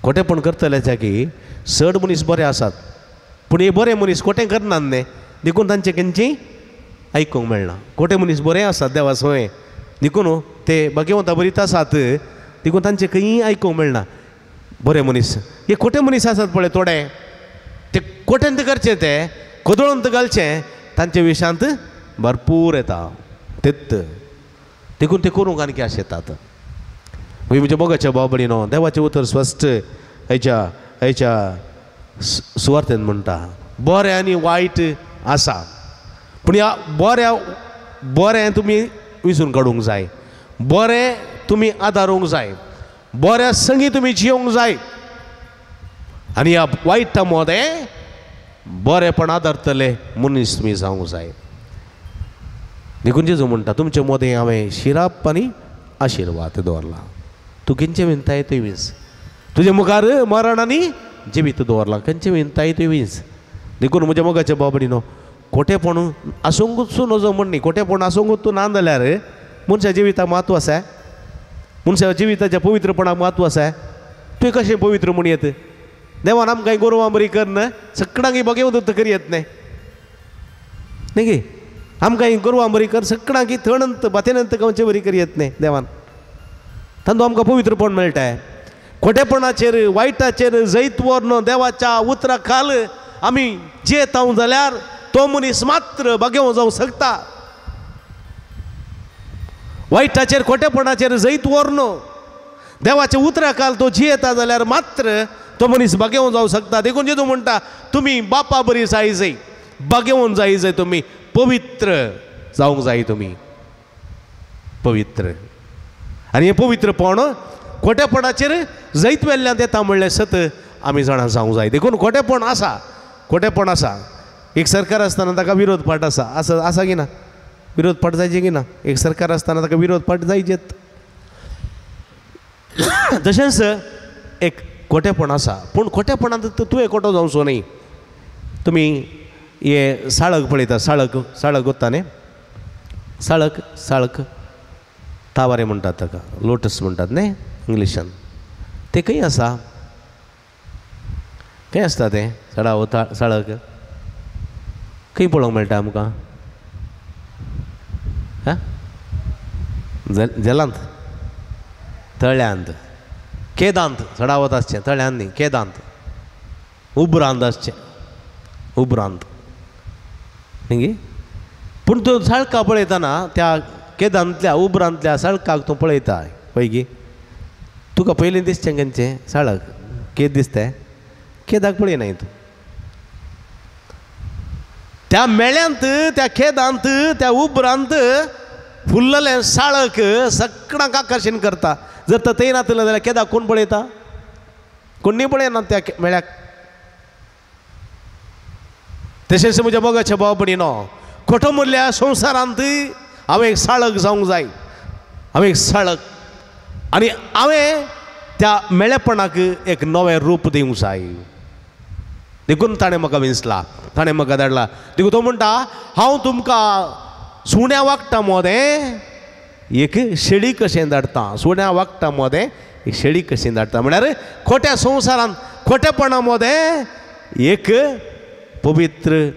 खोटेपण करतल्याच्या की चड मनीस बरे आसात. पूण हे बरे मनीस खोटें करनात न्ही, देखून तांचे खंयची आयकूंक मेळना. खोटे मनीस बरे आसात देवा सोय, देखून ते भाग्यवंता बरीत आसात, देखून तांचे खंयी आयकूंक मेळना. बरे मनीस हे खोटे मनीस आसात पळय थोडे, ते खोट्यांत करचे, ते कोदळोंत घालचे, तांचे विशांत भरपूर येता तेत, देखून ते करूंक आनी आश येतात. म्हणजे मोगाच्या भाव भयणीनो, देवाचें उतर स्पश्ट हेच्या हेच्या सुवार्थेन म्हणटा, बरें आनी वायट आसा. पूण ह्या बऱ्या बरें तुमी विसून काडूंक जाय, बरें तुमी आदारूंक जाय, बऱ्या संगी तुमी जियोंक जाय. आनी ह्या वायटा मदें बरेंपण आदारतले मनीस तुमी जावंक जाय. देखून जेजू म्हणटा तुमचे मदें हांवें शिराप आनी आशिर्वाद दवरला. तूं खंयचें विनताय तें वीस, तुजे मुखार मरण आनी जिवीत दवरलां, खंयचें विनताय तें वीस. देखून म्हज्या मोगाच्या बाबडीनो खोटेपण आसूंकूच नजो म्हण न्ही, खोटेपण आसूंकूच तूं ना जाल्यार मनशा जिविताक म्हत्व आसा, मनशा जिविताच्या पवित्रपणाक म्हत्व आसा. तुवें कशें पवित्र म्हण येत? देवान आमकां गोरवां बरी करन सगळ्यांक बगेवत करी येत न्ही न्ही गे, आमकां गोरवां बरी कर सगळ्यांक थणंत बातेनंत गांवचे बरी करी येत न्ही देवान. तांतूं आमकां पवित्रपण मेळटा. खोटेपणाचेर वायटाचेर जैत व्हरून देवाच्या उतरा खाल आमी जियेता जाल्यार तो मनीस मात्र बगेव जावंक शकता. वायटाचेर खोटेपणाचेर जैत व्हरून देवाच्या उतरा खाल तो जियेता जाल्यार मात्र तो मनीस बागेवन जावंक शकता. देखून जेजू म्हणटा तुमी बापा बरी जाय जाय, बागेवन जाय जाय, तुमी पवित्र जावंक जाय, तुमी पवित्र. आनी हें पवित्रपण खोटेपणाचेर जैत वेल्ल्यान येता म्हणलें सत आमी जाणा जावंक जाय. देखून खोटेपण आसा, खोटेपण आसा. एक सरकार आसतना ताका विरोध पाट आसा, आसा आसा की ना? विरोध पाट जायचे की ना? एक सरकार आसतना ताका विरोध पाट जायचेत. तशेंच एक खोटेपण आसा, पूण खोटेपणांत तुवें खोटो जावचो न्ही. तुमी हे साळक पळयता, साळक साळक गोत्ता न्ही, साळक साळक तावारे म्हणटात ताका, लोटस म्हणटात न्ही इंग्लिशान. तें खंय आसा? खंय आसता तें सडाव साळक? खंय पळोवंक मेळटा आमकां? हा, जेलांत, तळ्यांत, केदांत चडावत आसचें, तळ्यांत न्ही, केदांत, उबरांत आसचें, उबरांत न्ही. पूण तूं साळका पळयतना त्या केदांतल्या उबरांतल्या साळकाक तूं पळयता पळय, तुका पयलीं दिसचें खंयचें साळक केद दिसता, केदाक पळयनाय तूं. त्या मेळ्यांत, त्या खेदांत, त्या उबरांत फुल्ललें साळक सगळ्यांक आकर्शण करता. जर तर थंय नातलें जाल्यार केदाक कोण पळयता? कोण न्ही पळयना त्या मेळ्याक. तशेंच म्हज्या मोगाच्या भाव भयणीनो, खोटो मुरल्या संवसारांत हांवें एक साळक जावंक जाय, हांवें एक साळक, आनी हांवें त्या मेळेपणाक एक नवें रूप दिवंक जाय. देखून ताणें म्हाका विंचला, ताणें म्हाका धाडला. देखून तो म्हणटा हांव तुमकां सुण्या वागटा मोदें एक शेळी कशें धाडटा, सुण्या वागटा मोदें एक शेळी कशें धाडटा. म्हळ्यार खोट्या संवसारांत खोटेपणा मोदें एक पवित्र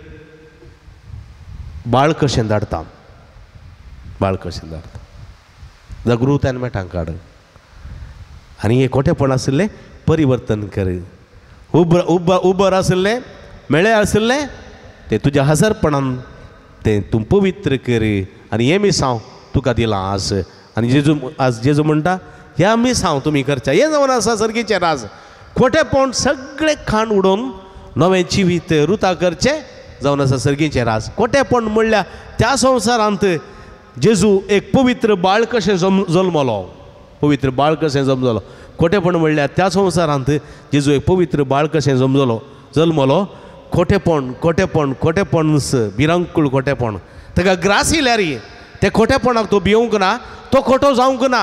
बाळ कशें धाडटा, बाळ कशें धाडटा. जागृतायेन मेटां काड आनी हें खोटेपण आशिल्लें परिवर्तन कर. उबर उबर उबर आशिल्लें, मेळे आशिल्लें तें तुज्या हजारपणान तें तूं पवित्र कर. आनी हें मिसांव तुका दिलां आज. आनी जेजू आज जेजू म्हणटा ह्या मिसांव तुमी करच्या. हें जावन आसा सर्गीचें राज. खोटेपण सगळें खाण उडोवन नवें जिवीत रुता करचें जावन आसा सर्गीचें राज. खोटेपण म्हणल्यार त्या संवसारांत जेजू एक पवित्र बाळ कशें जल्मलो, पवित्र बाळ कशें जमजलो. खोटेपण म्हणल्यार त्या संवसारांत जेजू एक पवित्र बाळ कशें जमजलो, जल्मलो. खोटेपण खोटेपण खोटेपण भिरांकूळ खोटेपण ताका ग्रासिल्यार त्या खोटेपणाक तो भिवंक ना, तो खोटो जावंक ना,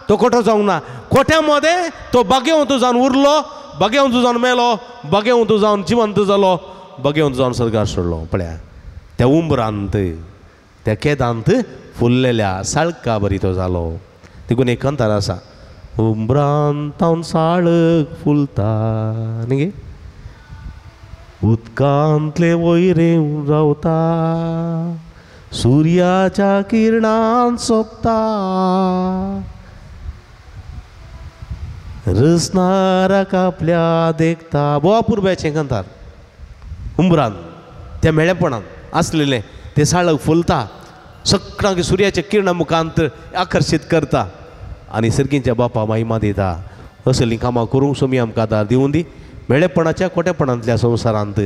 तो खोटो जावंक ना. खोट्या मदें तो बागेवंत जावन उरलो, बागेवंत जावन मेलो, बागेवंत जावन जिवंत जालो, बागेवंत जावन सर्गार सोडलो. पळया त्या उमरांत त्या केदांत फुल्लेल्या साळका बरी तो जालो. देखून एक कंतार आसा, उमरांत साळक फुलता न्ही गे, उदकांतले वयरे रावता, सुर्याच्या किरणान सोबता, रसनाराक आपल्या देखता. बोवा पुर्ब्याचें कंतार. उमरान त्या मेळेपणान आसलेलें तें साळक फुलता, सगळ्यांक सुर्याच्या किरणा मुखांत आकर्शीत करता आनी सर्गींच्या बापा महिमा दिता. असलीं कामां करूंक सोमी आमकां आदार दिवूं दी. मेळेपणाच्या खोटेपणांतल्या संवसारांत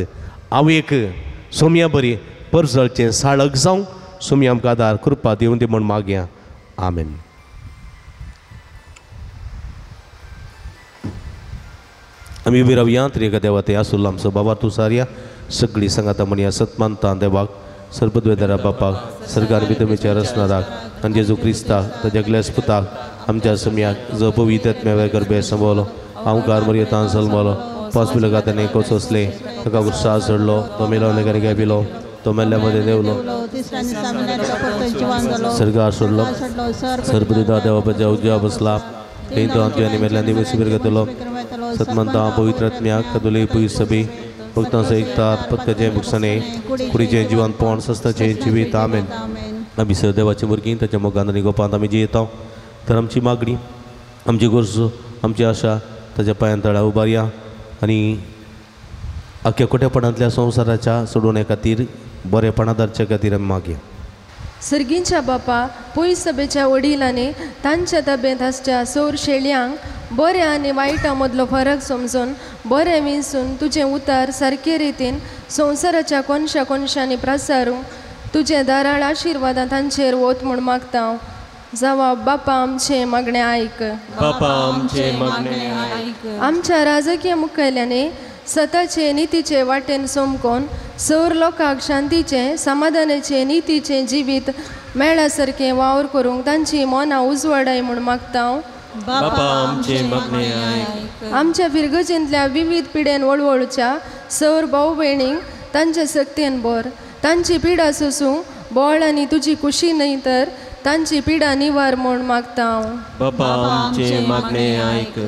हांव एक सोमया बरी परजळचें साळक जावं सोमी आमकां आदार कृपा दिवूं दी म्हूण मागया. आमेन. आमी उबी रावया. त्रिएका देवा ते आसुल्लो आमचो बाबा तूं सारया सगळीं सांगाता म्हणया सतमानता देवाक सरपदवेदरा बापाक सरकार भितमेच्या रचनाराक आनी जेजू क्रिस्ताक ताज्या ग्लेस पुताक आमच्या सम्याक जो पवित्र आत्म्या गर्भे संभवलो हांव मरयेतान जल्मलो पांच पिलगा ताणें कोसोसले ताका उत्साह चडलो तो मेलो आनी गेबिलो तो मेल्ल्या मदें देवलो सरकार सोडलो सरपदिता देवा उजव्या बसला थंय तो आमच्या आनी मेल्ल्या निमित्त सुबीर घेतलो सतमंता पवित्र आत्म्याक कदुले पयस सभी भक्तांचो एकतार पत्काचें भुगसणें कुडीचें जिवनपण सस्ताचें जिवीत. आमेन. आमी सर देवाचे भुरगीं ताच्या मोगान आनी गोपांत आमी जियेता तर आमची मागणी आमची गरजो आमची आशा ताच्या पांयां तळा उबारया आनी आख्या कोटेपणांतल्या संवसाराच्या सोडोवणे खातीर बरेपणा धाडच्या खातीर आमी मागया. सर्गींच्या बापा पयस सभेच्या वडिलांनी तांच्या तब्येत आसच्या सौर शेळयांक बऱ्या आनी वायटा मदलो फरक समजून बरें विंचून तुजें उतार सारके रितीन संवसाराच्या कोनशा कोनशांनी प्रसारूंक तुजें दाराळ आशिर्वादां तांचेर वत म्हूण मागता. जवाब बापा आमचें मागणें आयक. बापा आमचें मागणें आयक. आमच्या राजकीय मुखेल्यांनी सताचे नितीचे वाटेन सोमकोन सौर लोकांक शांतीचें समाधानाचें नितीचें जिवीत मेळा सारकें वावर करूंक तांची मनां उजवाडाय म्हूण मागता. बापा आमचें मागणें आयक. आमच्या फिरगजेंतल्या विविध पिडेन वळवळच्या सौर भाव भयणींक तांच्या सक्तेन बर तांची पिडा सोसूंक बळ आनी तुजी खुशी न्हय तर तांची पिडा निवार म्हूण मागता. बापा आमचें मागणें आयक.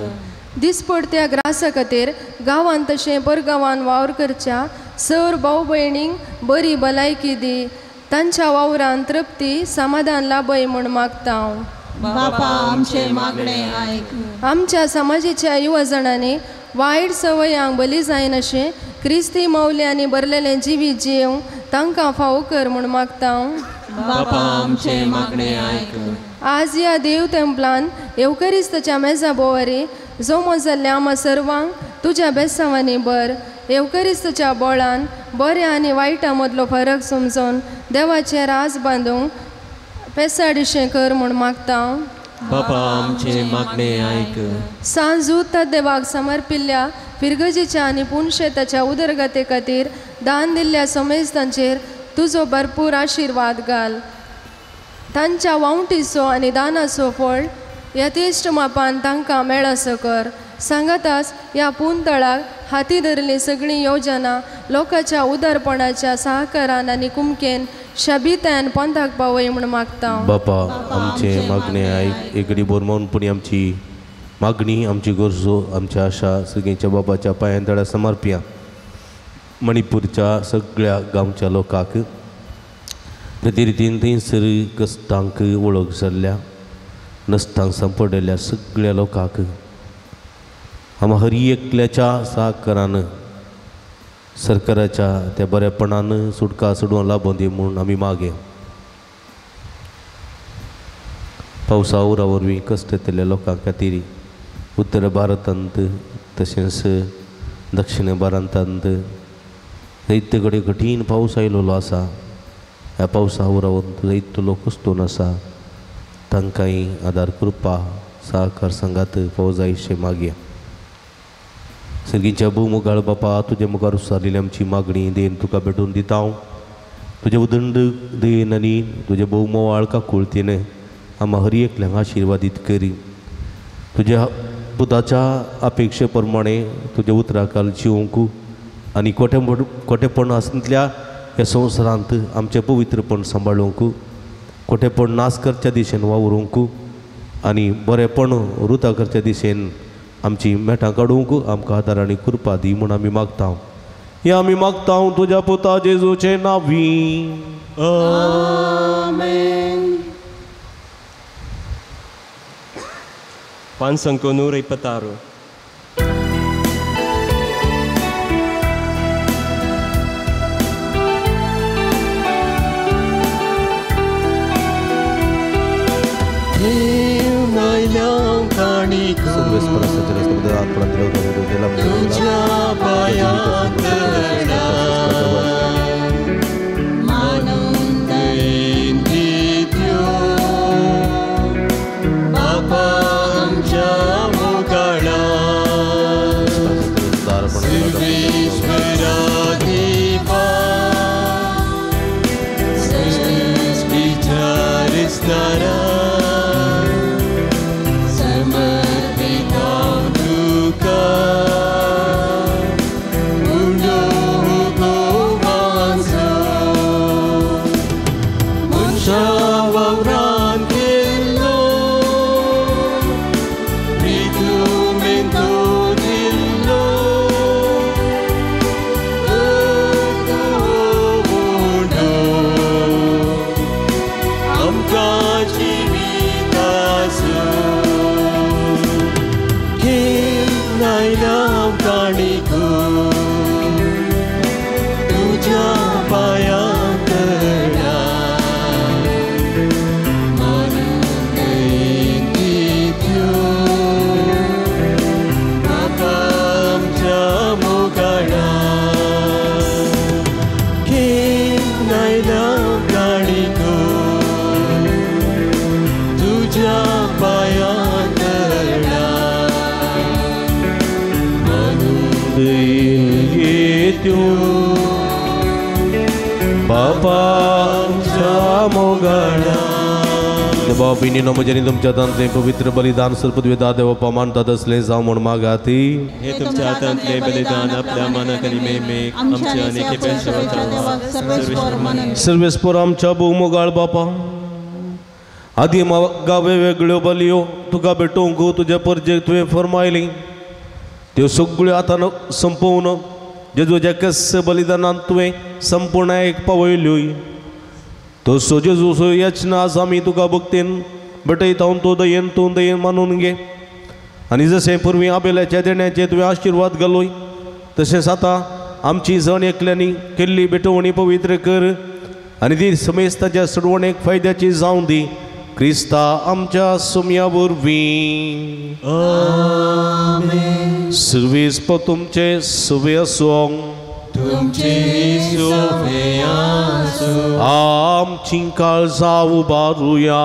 दिसपडत्या ग्रासा खातीर गांवांत तशें परगांवान वावर करच्या सौर भाव भयणींक बरी भलायकी दी तांच्या वावरान तृप्ती समाधान लाभय म्हूण मागता. बापा आमचें मागणें आयक. आमच्या समाजाच्या युवा जाणांनी वायट संवयांक बली जायनाशें क्रिस्ती मौल्यांनी भरलेलें जिवीत जियेवंक तांकां फावो कर म्हूण मागता. बापा आमचें मागणें आयक. आज ह्या देव तेंपलान येवकरिस्ताच्या मेजा बोवारी जमो जाल्ल्या आमा सर्वांक तुज्या बेसांवांनी बर येवकरिस्ताच्या बोळान बऱ्या आनी वायटा मदलो फरक समजून देवाचें राज बांदूंक पेसाडिशें कर म्हूण मागता. बापा आमचें मागणें आयक. सांजूत देवाक समर्पिल्ल्या फिरगजेच्या आनी पुनशेताच्या उदरगते खातीर दान दिल्ल्या समेस्तांचेर तुजो भरपूर आशिर्वाद घाल. तांच्या वावटीचो आनी दानाचो फळ यथेश्ट मापान तांकां मेळसो कर. सांगाताच ह्या पुनतळाक हाती धरली सगळीं योजना लोकांच्या उदारपणाच्या सहकारान आनी कुमकेन शबितान पंथाक पावय म्हूण मागता. बापा आमचें मागणें आयक. एकडे बोरमोनपणी आमची मागणी आमची गरजो आमच्या आशा सगळ्यांच्या बाबाच्या पांयां तळा समर्पया. मणिपूरच्या सगळ्या गांवच्या लोकांक प्रती रितीन थंयसर कश्टांक वळख जाल्ल्या नश्टांक सांपडलेल्या सगळ्या लोकांक आमा हर एकल्याच्या सहकारान सरकाराच्या त्या बरेपणान सुटका सोडून लाभोवन दी म्हूण आमी मागे. पावसा उरा वरवीं कश्ट येतल्या लोकां खातीर उत्तर भारतांत तशेंच दक्षिण भारतांत जायते कडेन कठीण पावस आयलेलो आसा. ह्या पावसा उरावन जायतो लोक कश्टून आसा तांकांय आदार कृपा सहकार सांगात पावस जायशें मागया. सर्गीच्या भोव मुखार बापा तुज्या मुखार उसारलेली आमची मागणी देन तुका भेटून दिता हांव. तुजें उदंड देन आनी तुजें भोव मोवाळ काकुळतीन आमा हर एकल्यांक आशिर्वादीत करी. तुज्या पुताच्या अपेक्षे प्रमाणे तुज्या उतराकाल जिवंक आनी कोटेपण आसतल्या ह्या संवसारांत आमचें पवित्रपण सांबाळूंक कोटेपण नाश करच्या दिशेन वावरूंक आनी बरेपण रुता करच्या दिशेन आमची मेटां काडूंक आमकां आदार आनी कृपा दी म्हूण आमी मागता. हे आमी मागता तुज्या पुता जेजूचे नांवी. आमेन. 526. काणीक तुज्या पांयां तळा मानून दित्यो बापा आमच्या मोगाळा घेवन आयल्या काणीक तुज्या पांयां तळा मानून दित्यो बापा आमच्या मोगाळा. देवा भयणीनो म्हजें तुमच्या हातांतलें पवित्र बलिदान सर्पद्वेदा देवप्पा मानतात असलें जावं म्हूण मागाती. हे तुमच्या हातांतलें बलिदान आपल्या मनाक आनी मेमेक आमच्या आनी सर्वेस्पर आमच्या भोवमोगाळ बापा, आदी म्हाका वेगवेगळ्यो बलयो तुका भेटोवंक तुज्या परजेक तुवें फरमायली त्यो सगळ्यो आतां संपोवन जेजूच्या कस बलिदानांत तुवें संपूर्ण एक पावयल्योय. तसो जेजूचो याचना आज आमी तुका भक्तीन भेटयता तो दयेन तूं दयेन मानून घे. आनी जशें पुर्वी आबेल्याच्या देण्याचे तुवें आशिर्वाद घालोय तशेंच आतां आमची जण एकल्यांनी केल्ली भेटवणी पवित्र कर आनी ती समेस्ताच्या सोडवणेक फायद्याची जावं दी. क्रिस्ता आमच्या सुमया वरवीं. आमेन. सर्वेस्पर तुमचे सुवे आसूं. तुमचे सुवे आसूं. आमची काळजां उबारुया.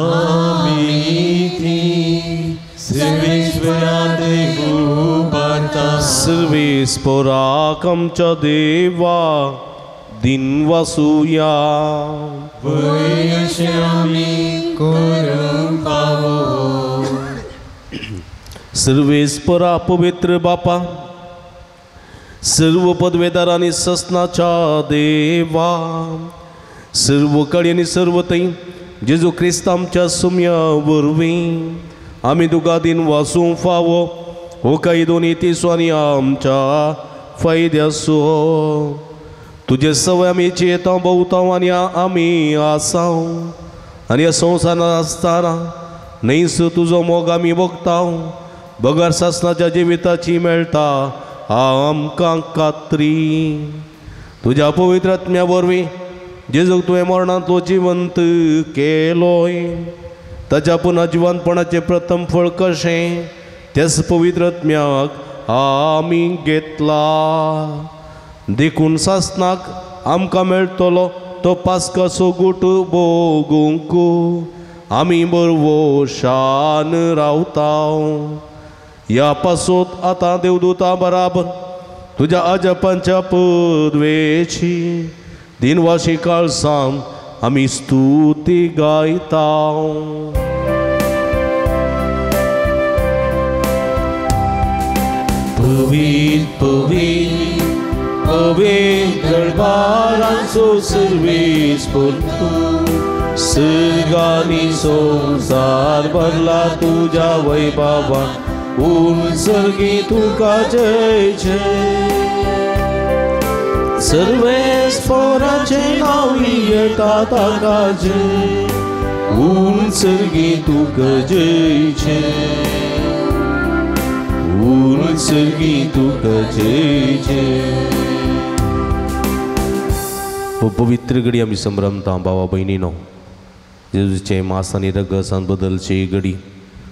आमी ती सर्वेश्वरा देव उबारता. सर्वेस्पराक आमच्या देवा दिन वासुया. वय अशें आमी करूंक फावो. सर्वेस्परा पवित्र बापा, सर्व पदवेदार आनी ससनाच्या देवा, सर्व कळी आनी सर्व थंय जेजू क्रिस्त आमच्या सुम्या वरवीं आमी तुका दिन वासूंक फावो हो कायदो नीतीचो आनी आमच्या फायद्याचो. तुजे सवय आमी चेताव भोवताव आनी आमी आसाव आनी ह्या संवसारांत आसतना न्हयस तुजो मोग आमी भोगताव बगर सासनाच्या जिविताची मेळटा आमकां खात्री. तुज्या पवित्र आत्म्या वरवीं जेजूक तुवें मरणांतलो जिवंत केलोय ताच्या पुना जिवंतपणाचें प्रथम फळ कशें त्याच पवित्र आत्म्याक आमी घेतला. देखून सासनाक आमकां मेळटलो तो पास्काचो गुट भोगूंक आमी बरवशान रावता. ह्या पासत आतां देवदूता बराबर तुज्या अजपांच्या पदवेची दिनवाशी काळसां आमी स्तुती गायता. पवित्र पवित्र पवित्र दरबारांचो सर्वेस्पर तूं सर्गांनी संवसार भरला तुज्या वैभवान उंचगी तुका जय जय. सर्वेस्पराचें नांव येता ताका जय उंचगी तुका जय जय उंचगी तुका जय जय. पवित्र घडी आमी संभ्रमता भावा भयणीनो, जेजूचें मास आनी रगसान बदलची घडी,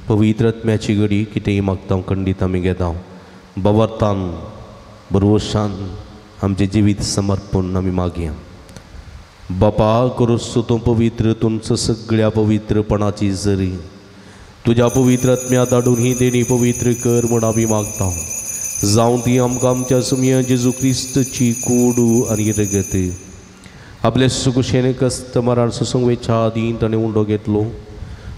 पवित्र आत्म्याची घडी कितेंय मागता खंडीत आमी घेता. बवरतान बरवशान आमचें जिवीत समर्पण आमी मागया. बापा करूस तूं पवित्र तुमचो सगळ्या पवित्रपणाची जरी तुज्या पवित्र आत्म्या धाडून ही देणी पवित्र कर म्हूण आमी मागता. जावं ती आमकां आमच्या सुमया जेजू क्रिस्तची कूड आनी रगत. आपले सुकुशेन कस्त मरण सुसंगवेच्या आदीं ताणें उंडो घेतलो,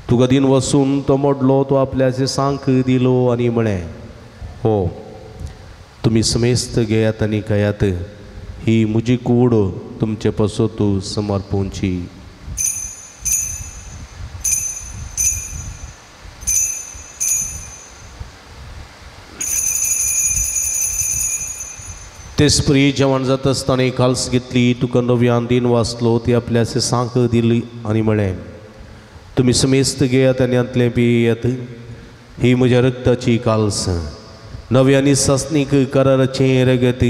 तुका दिन वसून तो मोडलो, तो आपल्याचे सांक दिलो आनी म्हळें, हो तुमी समेस्त घेयात आनी खायात, ही म्हजी कूड तुमचे पासत समर्पूंची. तेच जेवण जाता आसतना काल्स घेतली, तुका नव्यान दिन वाचलो, ती आपल्याचे सांक दिली आनी म्हळें, तुमी समेस्त घेयात आनी हांतलें पियेयात, ही म्हज्या रक्ताची काल्स, नवी आनी सासणीक कराराचें रगत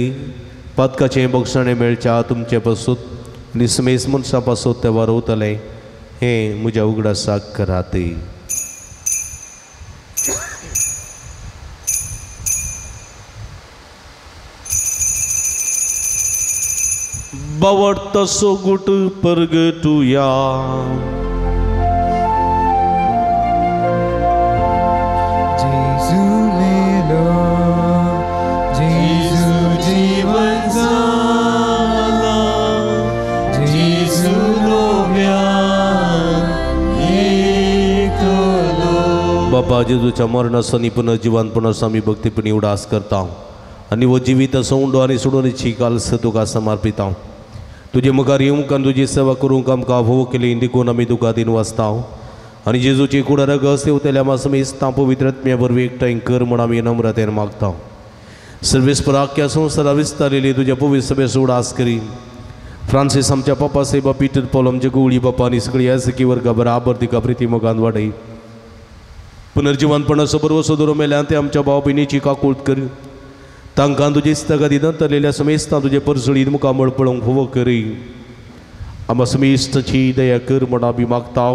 पातकाचें बक्षाणें मेळच्या तुमचे पासून आनी समेस मनशां पासून तें वारवतलें हें म्हज्या उगडासाक करात. बावडतो गुट परगटुया. जेजू मेलो, जेजू जीवन जाला, जेजू लोव्यान एकलो. बाबा जेजूच्या मरणाचो आनी पुनर्जिवनपणाचो आमी भक्तीपणी उडास करता आनी हो जिवीत सौंडो आनी सोडोवणेची कालस तुका समर्पिता. तुजे मुखार येवंक आनी तुजी सेवा करूंक आमकां भोव केली देखून आमी तुका दिन वाचता आनी जेजूची कुडा रगस देवतल्या मासमेस्तां पवित्र आत्म्या वरवीं एकठांय कर म्हूण आमी नम्रतेन मागता. सर्वेस्पर आख्या संवसारा विस्तारिल्ली तुज्या पवित्र सभेचो उडास करी. फ्रांसीस आमच्या पापा साहेबा, पीटर पॉल आमच्या गुवळी बापा आनी सगळी याजकी वर्गा बराबर तिका प्रिती मोगान वाडय. पुनर्जिवनपणाचो बरवसो दवरून मेल्यान ते आमच्या भाव भयणीची काकूळत कर. तांकां तुजे इस्तगादी नंतरलेल्या समेस्तां तुजे परसळीत मुखामळ पळोवंक फावो करी. आमकां समेस्ताची दया कर म्हूण आमी मागता.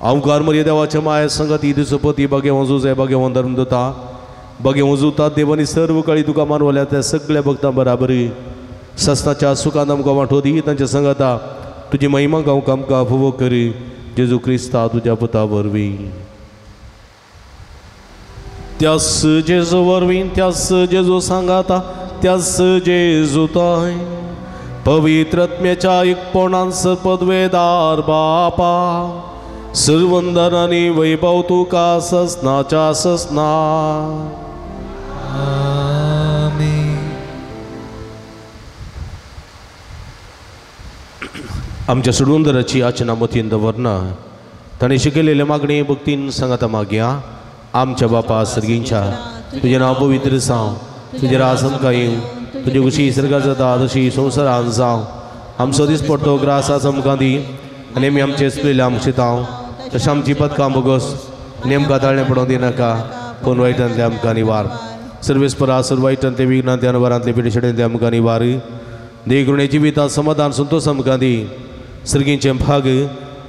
अवकार मर्या देवाच्या माया संगती तुजो पती बागेवन जुजे बागेवन धर्म दिता बागेवन जुता देवानी सर्व काळी तुका मानवल्या त्या सगळ्या भक्तां बराबर सस्ताच्या सुखान आमकां वांटो दी. तांच्या संगता तुजी महिमा गावंक आमकां फावो करी. जेजू क्रिस्ता तुज्या पुता वरवीं. त्यास जेजू वरवीं, त्यास जेजू सांगाता, त्यास जेजू ताय पवित्र आत्म्याच्या एकपणान पदवेदार बापा सर्वंदन आनी वैभव तुका ससनाच्या ससना. आमच्या सोडवंदराची आचना मतीन दवरना ताणें शिकयलेले मागणी भक्तीन सांगाता मागया. आमच्या बापा सर्गींच्या तुजें नांव पवित्र जावं, तुजें राज आमकां येवं, तुजी खुशी सर्गात जाता तशी संवसारान जावं. आमचो दिसपडतो ग्रास आज आमकां दी आनी आमी आमचे चुकलेले आमकां शितांव तशें आमची पदकां बोगस आनी आमकां ताळणें पडोवंक दिनाका, पूण वायटांतले आमकां निवार. सर्वेस्परा सर्व वायटांतले विघ्नांतले अनवरांतले पिडेशेंतले आमकां निवार. देगुणे जिवितांत समाधान संतोष आमकां दी. सर्गींचें भाग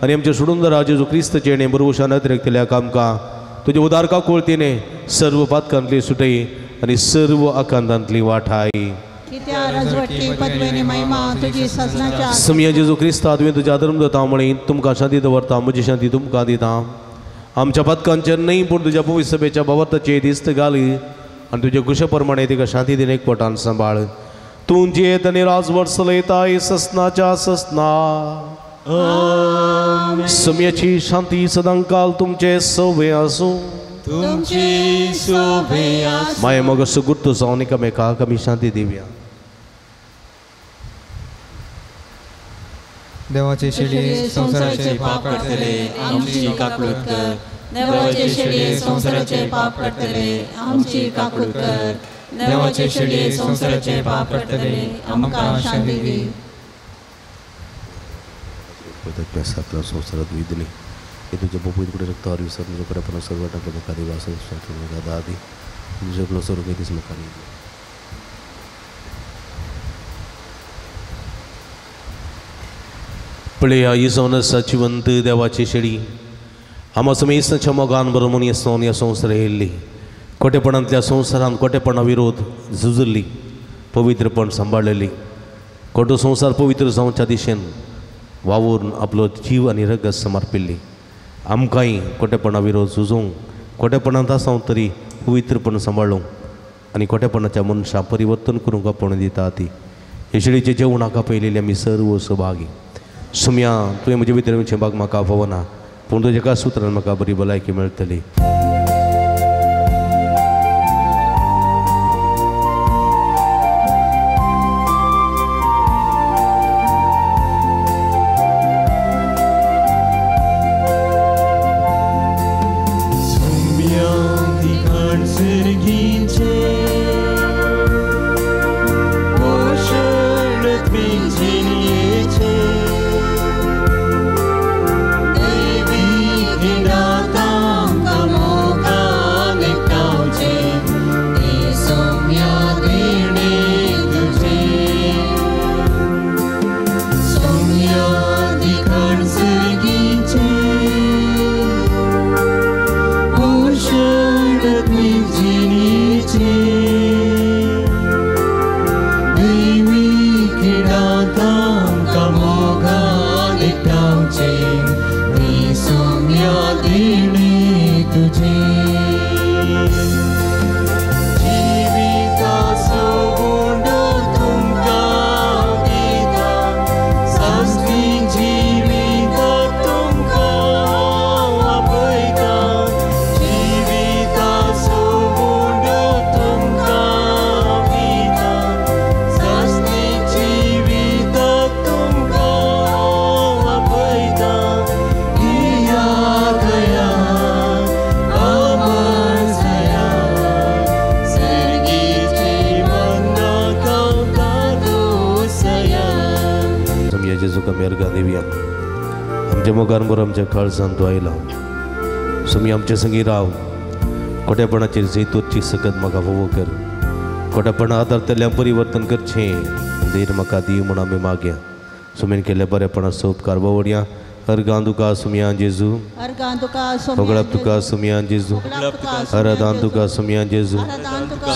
आनी आमच्या सोडून जेजू क्रिस्तचें बरवशान अतिरेकतल्या आमकां तुजे उदार काकुळतीने सर्व पातकांतली सुटई आनी सर्व आकांतांतली वाठाय. समया जेजू क्रिस्ता तुवें तुज्या धर्म दिता म्हळी तुमकां शांती दवरता, म्हजी शांती तुमकां दिता. आमच्या पातकांचेर न्हय पूण तुज्या पवित्र सभेच्या भावार्थाचेर दिस्त घाली आनी तुज्या कुशा प्रमाणे तिका शांती दिन एकपटान सांबाळ. तूं जियेत आनी राजवट चलयताय ससनाच्या ससना. समयाची शांती सदांकाल तुमचे सोबे आसूं. तुमची सोबे आसूं. माये मग सुगुर्त जावन एकामेकाक आमी शांती दिवया. देवाचे शेळये संवसाराचे पाप काडटले आमची काकूळत कर. देवाचे शेळये संवसाराचे पाप काडटले आमची काकूळत कर. देवाचे शेळये संवसाराचे पाप काडटले आमकां शांती दी. साकला संवसारात विधली हे तुझ्या बापूत कुठे रक्तावर विसर खरेपणा सर्व टाकलं मुखारी वास दादी तुझ्या सर्व दिस मुखारी. पळया ही जावन आसा जिवंत देवाची शेळी आमा समेस्तांच्या मोगान बरोवन ह्या सोन ह्या संवसार येयल्ली खोटेपणांतल्या संवसारान खोटेपणा विरोध झुजल्ली पवित्रपण सांबाळलेली खोटो संवसार पवित्र जावच्या दिशेन वावून आपलो जीव आनी रगत समर्पिल्ली. आमकांय खोटेपणा विरोध झुजूंक खोटेपणांत आसाव तरी पवित्रपण सांबाळूंक आनी खोटेपणाच्या मनशां परिवर्तन करूंक आपोवणें दिता ती हे शेळीचें जेवणाक आपयलेली आमी सर्व सहभागी. सुम्या तुवें म्हजे भितर येवचें भाग म्हाका फावना पूण तुज्या एका सुत्रान म्हाका बरी भलायकी मेळटली. देवी हिंडातां कमो जेजूक आमी अर्गां दिवया. आमच्या मोगान बरो आमच्या काळजान तूं आयला. सुमी आमच्या संगी राव. खोटेपणाचेर जैतोची सकत म्हाका फावो कर. खोटेपणा आदारतल्या परिवर्तन करचें धीर म्हाका दी म्हूण आमी मागया. सुमीन केल्ल्या बरेपणाचो उपकार बावडया. अर्गां तुका सुमया जेजू, होगळप तुका सुमया जेजू, आराधान तुका सुमया जेजू.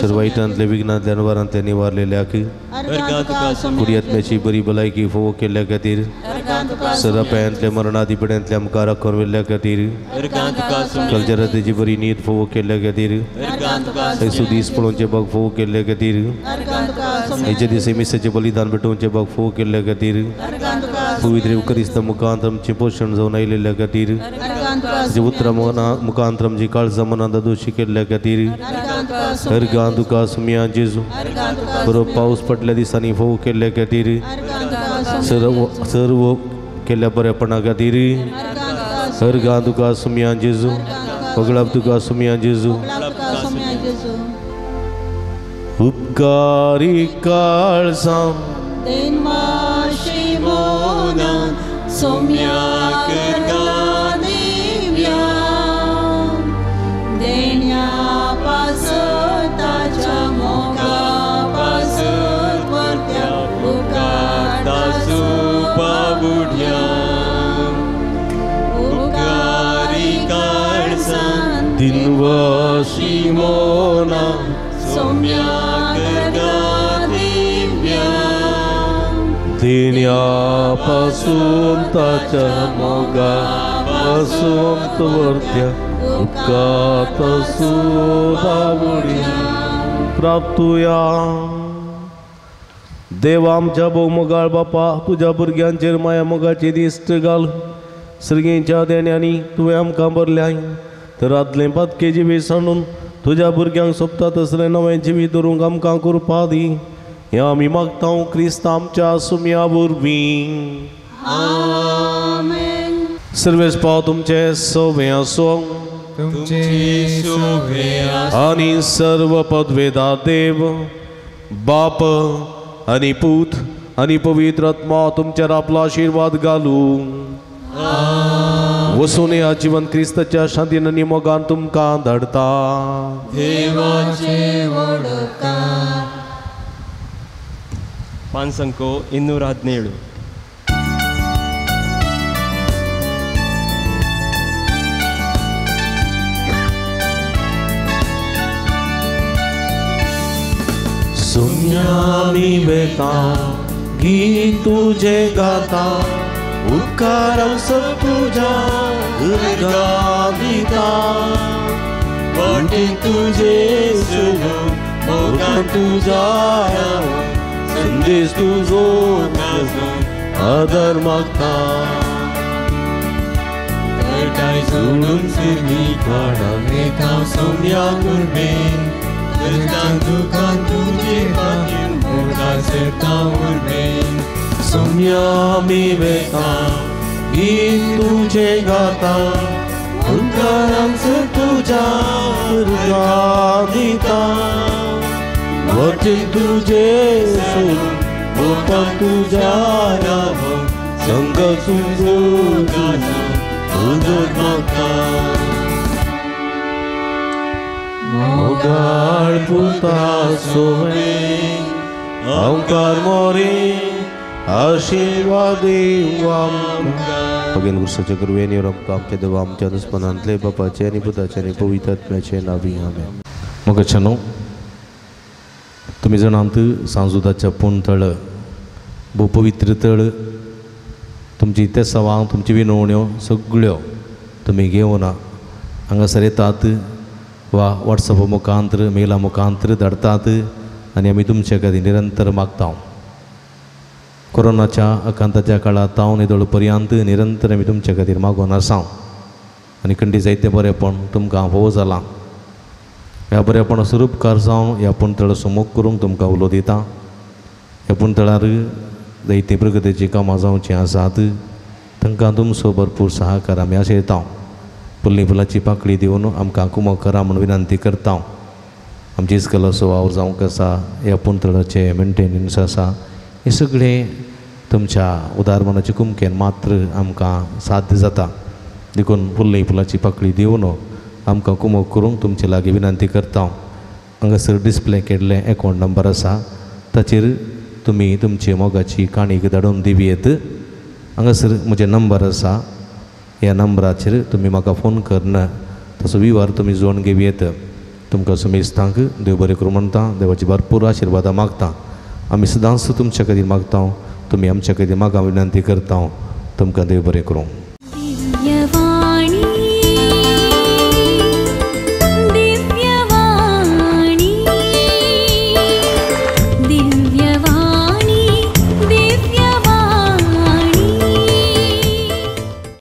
सर्वायटांतले विघ्नांतल्या अनवारांतले निवारलेल्याक कुडयत्म्याची बरी भलायकी फोवो केल्ल्या खातीर, सरापायांतले मरणादी पिड्यांतले आमकां राखून व्हेल्ल्या खातीर, कलजरातेची बरी नीत फोवो केल्ल्या खातीर, थंयसो दीस पळोवचे बाग फोवो केल्ल्या खातीर, हेचे दिसे मिसाचें बलिदान भेटोवचें बाग फोवो केल्ल्या खातीर, पवित्र क्रिस्त मुखांत आमचें पोशण जावन आयिल्ल्या खातीर, उतरां मुखांत आमची काळजां मनां दोशी केल्ल्या खातीर, अर्गां तुका सुमया जेजू. बरो पावस पडल्या दिसांनी फोव केल्ल्या खातीर, सर्व केल्ल्या बरेपणा खातीर, अर्गां तुका सुमया जेजू. पगळाप तुका सुमया जेजू. उपकारी काळजां दिनवाशिमोना देण्यापासून ताच्या मोगापासून तवरत्या उपकातासून बावड्या प्राप्तुया. देव आमच्या भोवमोगाळ बापा, तुज्या भुरग्यांचेर माया मोगाची दिश्ट घाल. सर्गेच्या देण्यांनी तुवें आमकां भरल्याय तर आदलें पातके जिवीत सांडून तुज्या भुरग्यांक सोबता तसलें नवें जिवीत दवरूंक आमकां कृपा दी. हें आमी मागता क्रिस्त आमच्या सुमया वरवीं. सर्वेस पाव तुमचे सोवे आसूं आनी सर्व पदवेदा देव बाप आनी पूत आनी पवित्र आत्मा तुमचेर आपलो आशिर्वाद घालूं. वसून ह्या जिवन क्रिस्ताच्या शांतीन आनी मोगान तुमकां धाडता. 5 217. सुम्या मी वेता गीत तुझे गाता, उपकार सब तुझा दिता, वाटे तुझे सुनो मोगा तुझा, संदेश तुझो आदर मागता. कळटाय सोडून सिरमी काडा वेता सोम्या कुर्बेन, करता दुकान तुझे खातीर मोगा सरता उर्बेन. सोम्या मी वेता गीत तुझे गाता, उपकारांस तुझ्या दिता, वचन तुझे सोडून मोठा तुझ्या राव, संग तुझो तुझो मागता. मोगाळ पुता सोवे ओंकार मोरे आशीर्वाद भगेन गुरुसाच्या कृपेने आमच्या देवा आमच्या दुस्मनांतले बापाचे आनी पुताचे आनी पवित्र आत्म्याचे नावी आमेन. मोगाच्यानो, तुमी जाणात सांजुदाच्या पूण तळ भोव पवित्र तळ. तुमची तेसावां तुमची विनवण्यो सगळ्यो तुमी घेवन हांगासर येतात वा वॉट्सॅप मुखांतर मेला मुखांतर धाडतात आनी आमी तुमचे खातीर निरंतर मागता. कोरोनाच्या आकांताच्या काळांत हांव निदळ पर्यंत निरंतर आमी तुमचे खातीर मागून आसा आनी खंडी जायते बरेपण तुमकां भोव जालां. ह्या बरेपणाचो उपकार जावन ह्या पुणतळ सुमूख करूंक तुमकां उलो दिता. ह्या पुणतळार जायतीं प्रगतीचीं कामां जावचीं आसात, तांकां तुमचो भरपूर सहकार आमी आशयता. फुल्ली फुलाची पाकळी दिवन आमकां कुमक करा म्हूण विनंती करता. आमची इस्कलाचो वावर जावंक आसा, ह्या पुणतळाचें मेंटेनन्स आसा, हें सगळें तुमच्या उदार मनाची कुमकेन मात्र आमकां साध्य जाता. देखून फुल्ली फुलाची पाकळी दिवन आमकां कुमक करूंक तुमचे लागीं विनंती करता. हांगासर डिस्प्ले केल्लें एकावंट नंबर आसा ताचेर तुमी तुमचे मोगाची काणीक धाडून दिवयेत. हांगासर म्हजें नंबर आसा, ह्या नंबराचेर तुमी म्हाका फोन करून तसो विवार तुमी जोडून घेवयेत. तुमकां सुमेस्तांक देव बरें करूं म्हणटा, देवाची भरपूर आशिर्वादां मागता. आमी सदांच तुमच्या खातीर मागता, तुमी आमच्या खातीर मागा विनंती करता. तुमकां देव बरें करूं.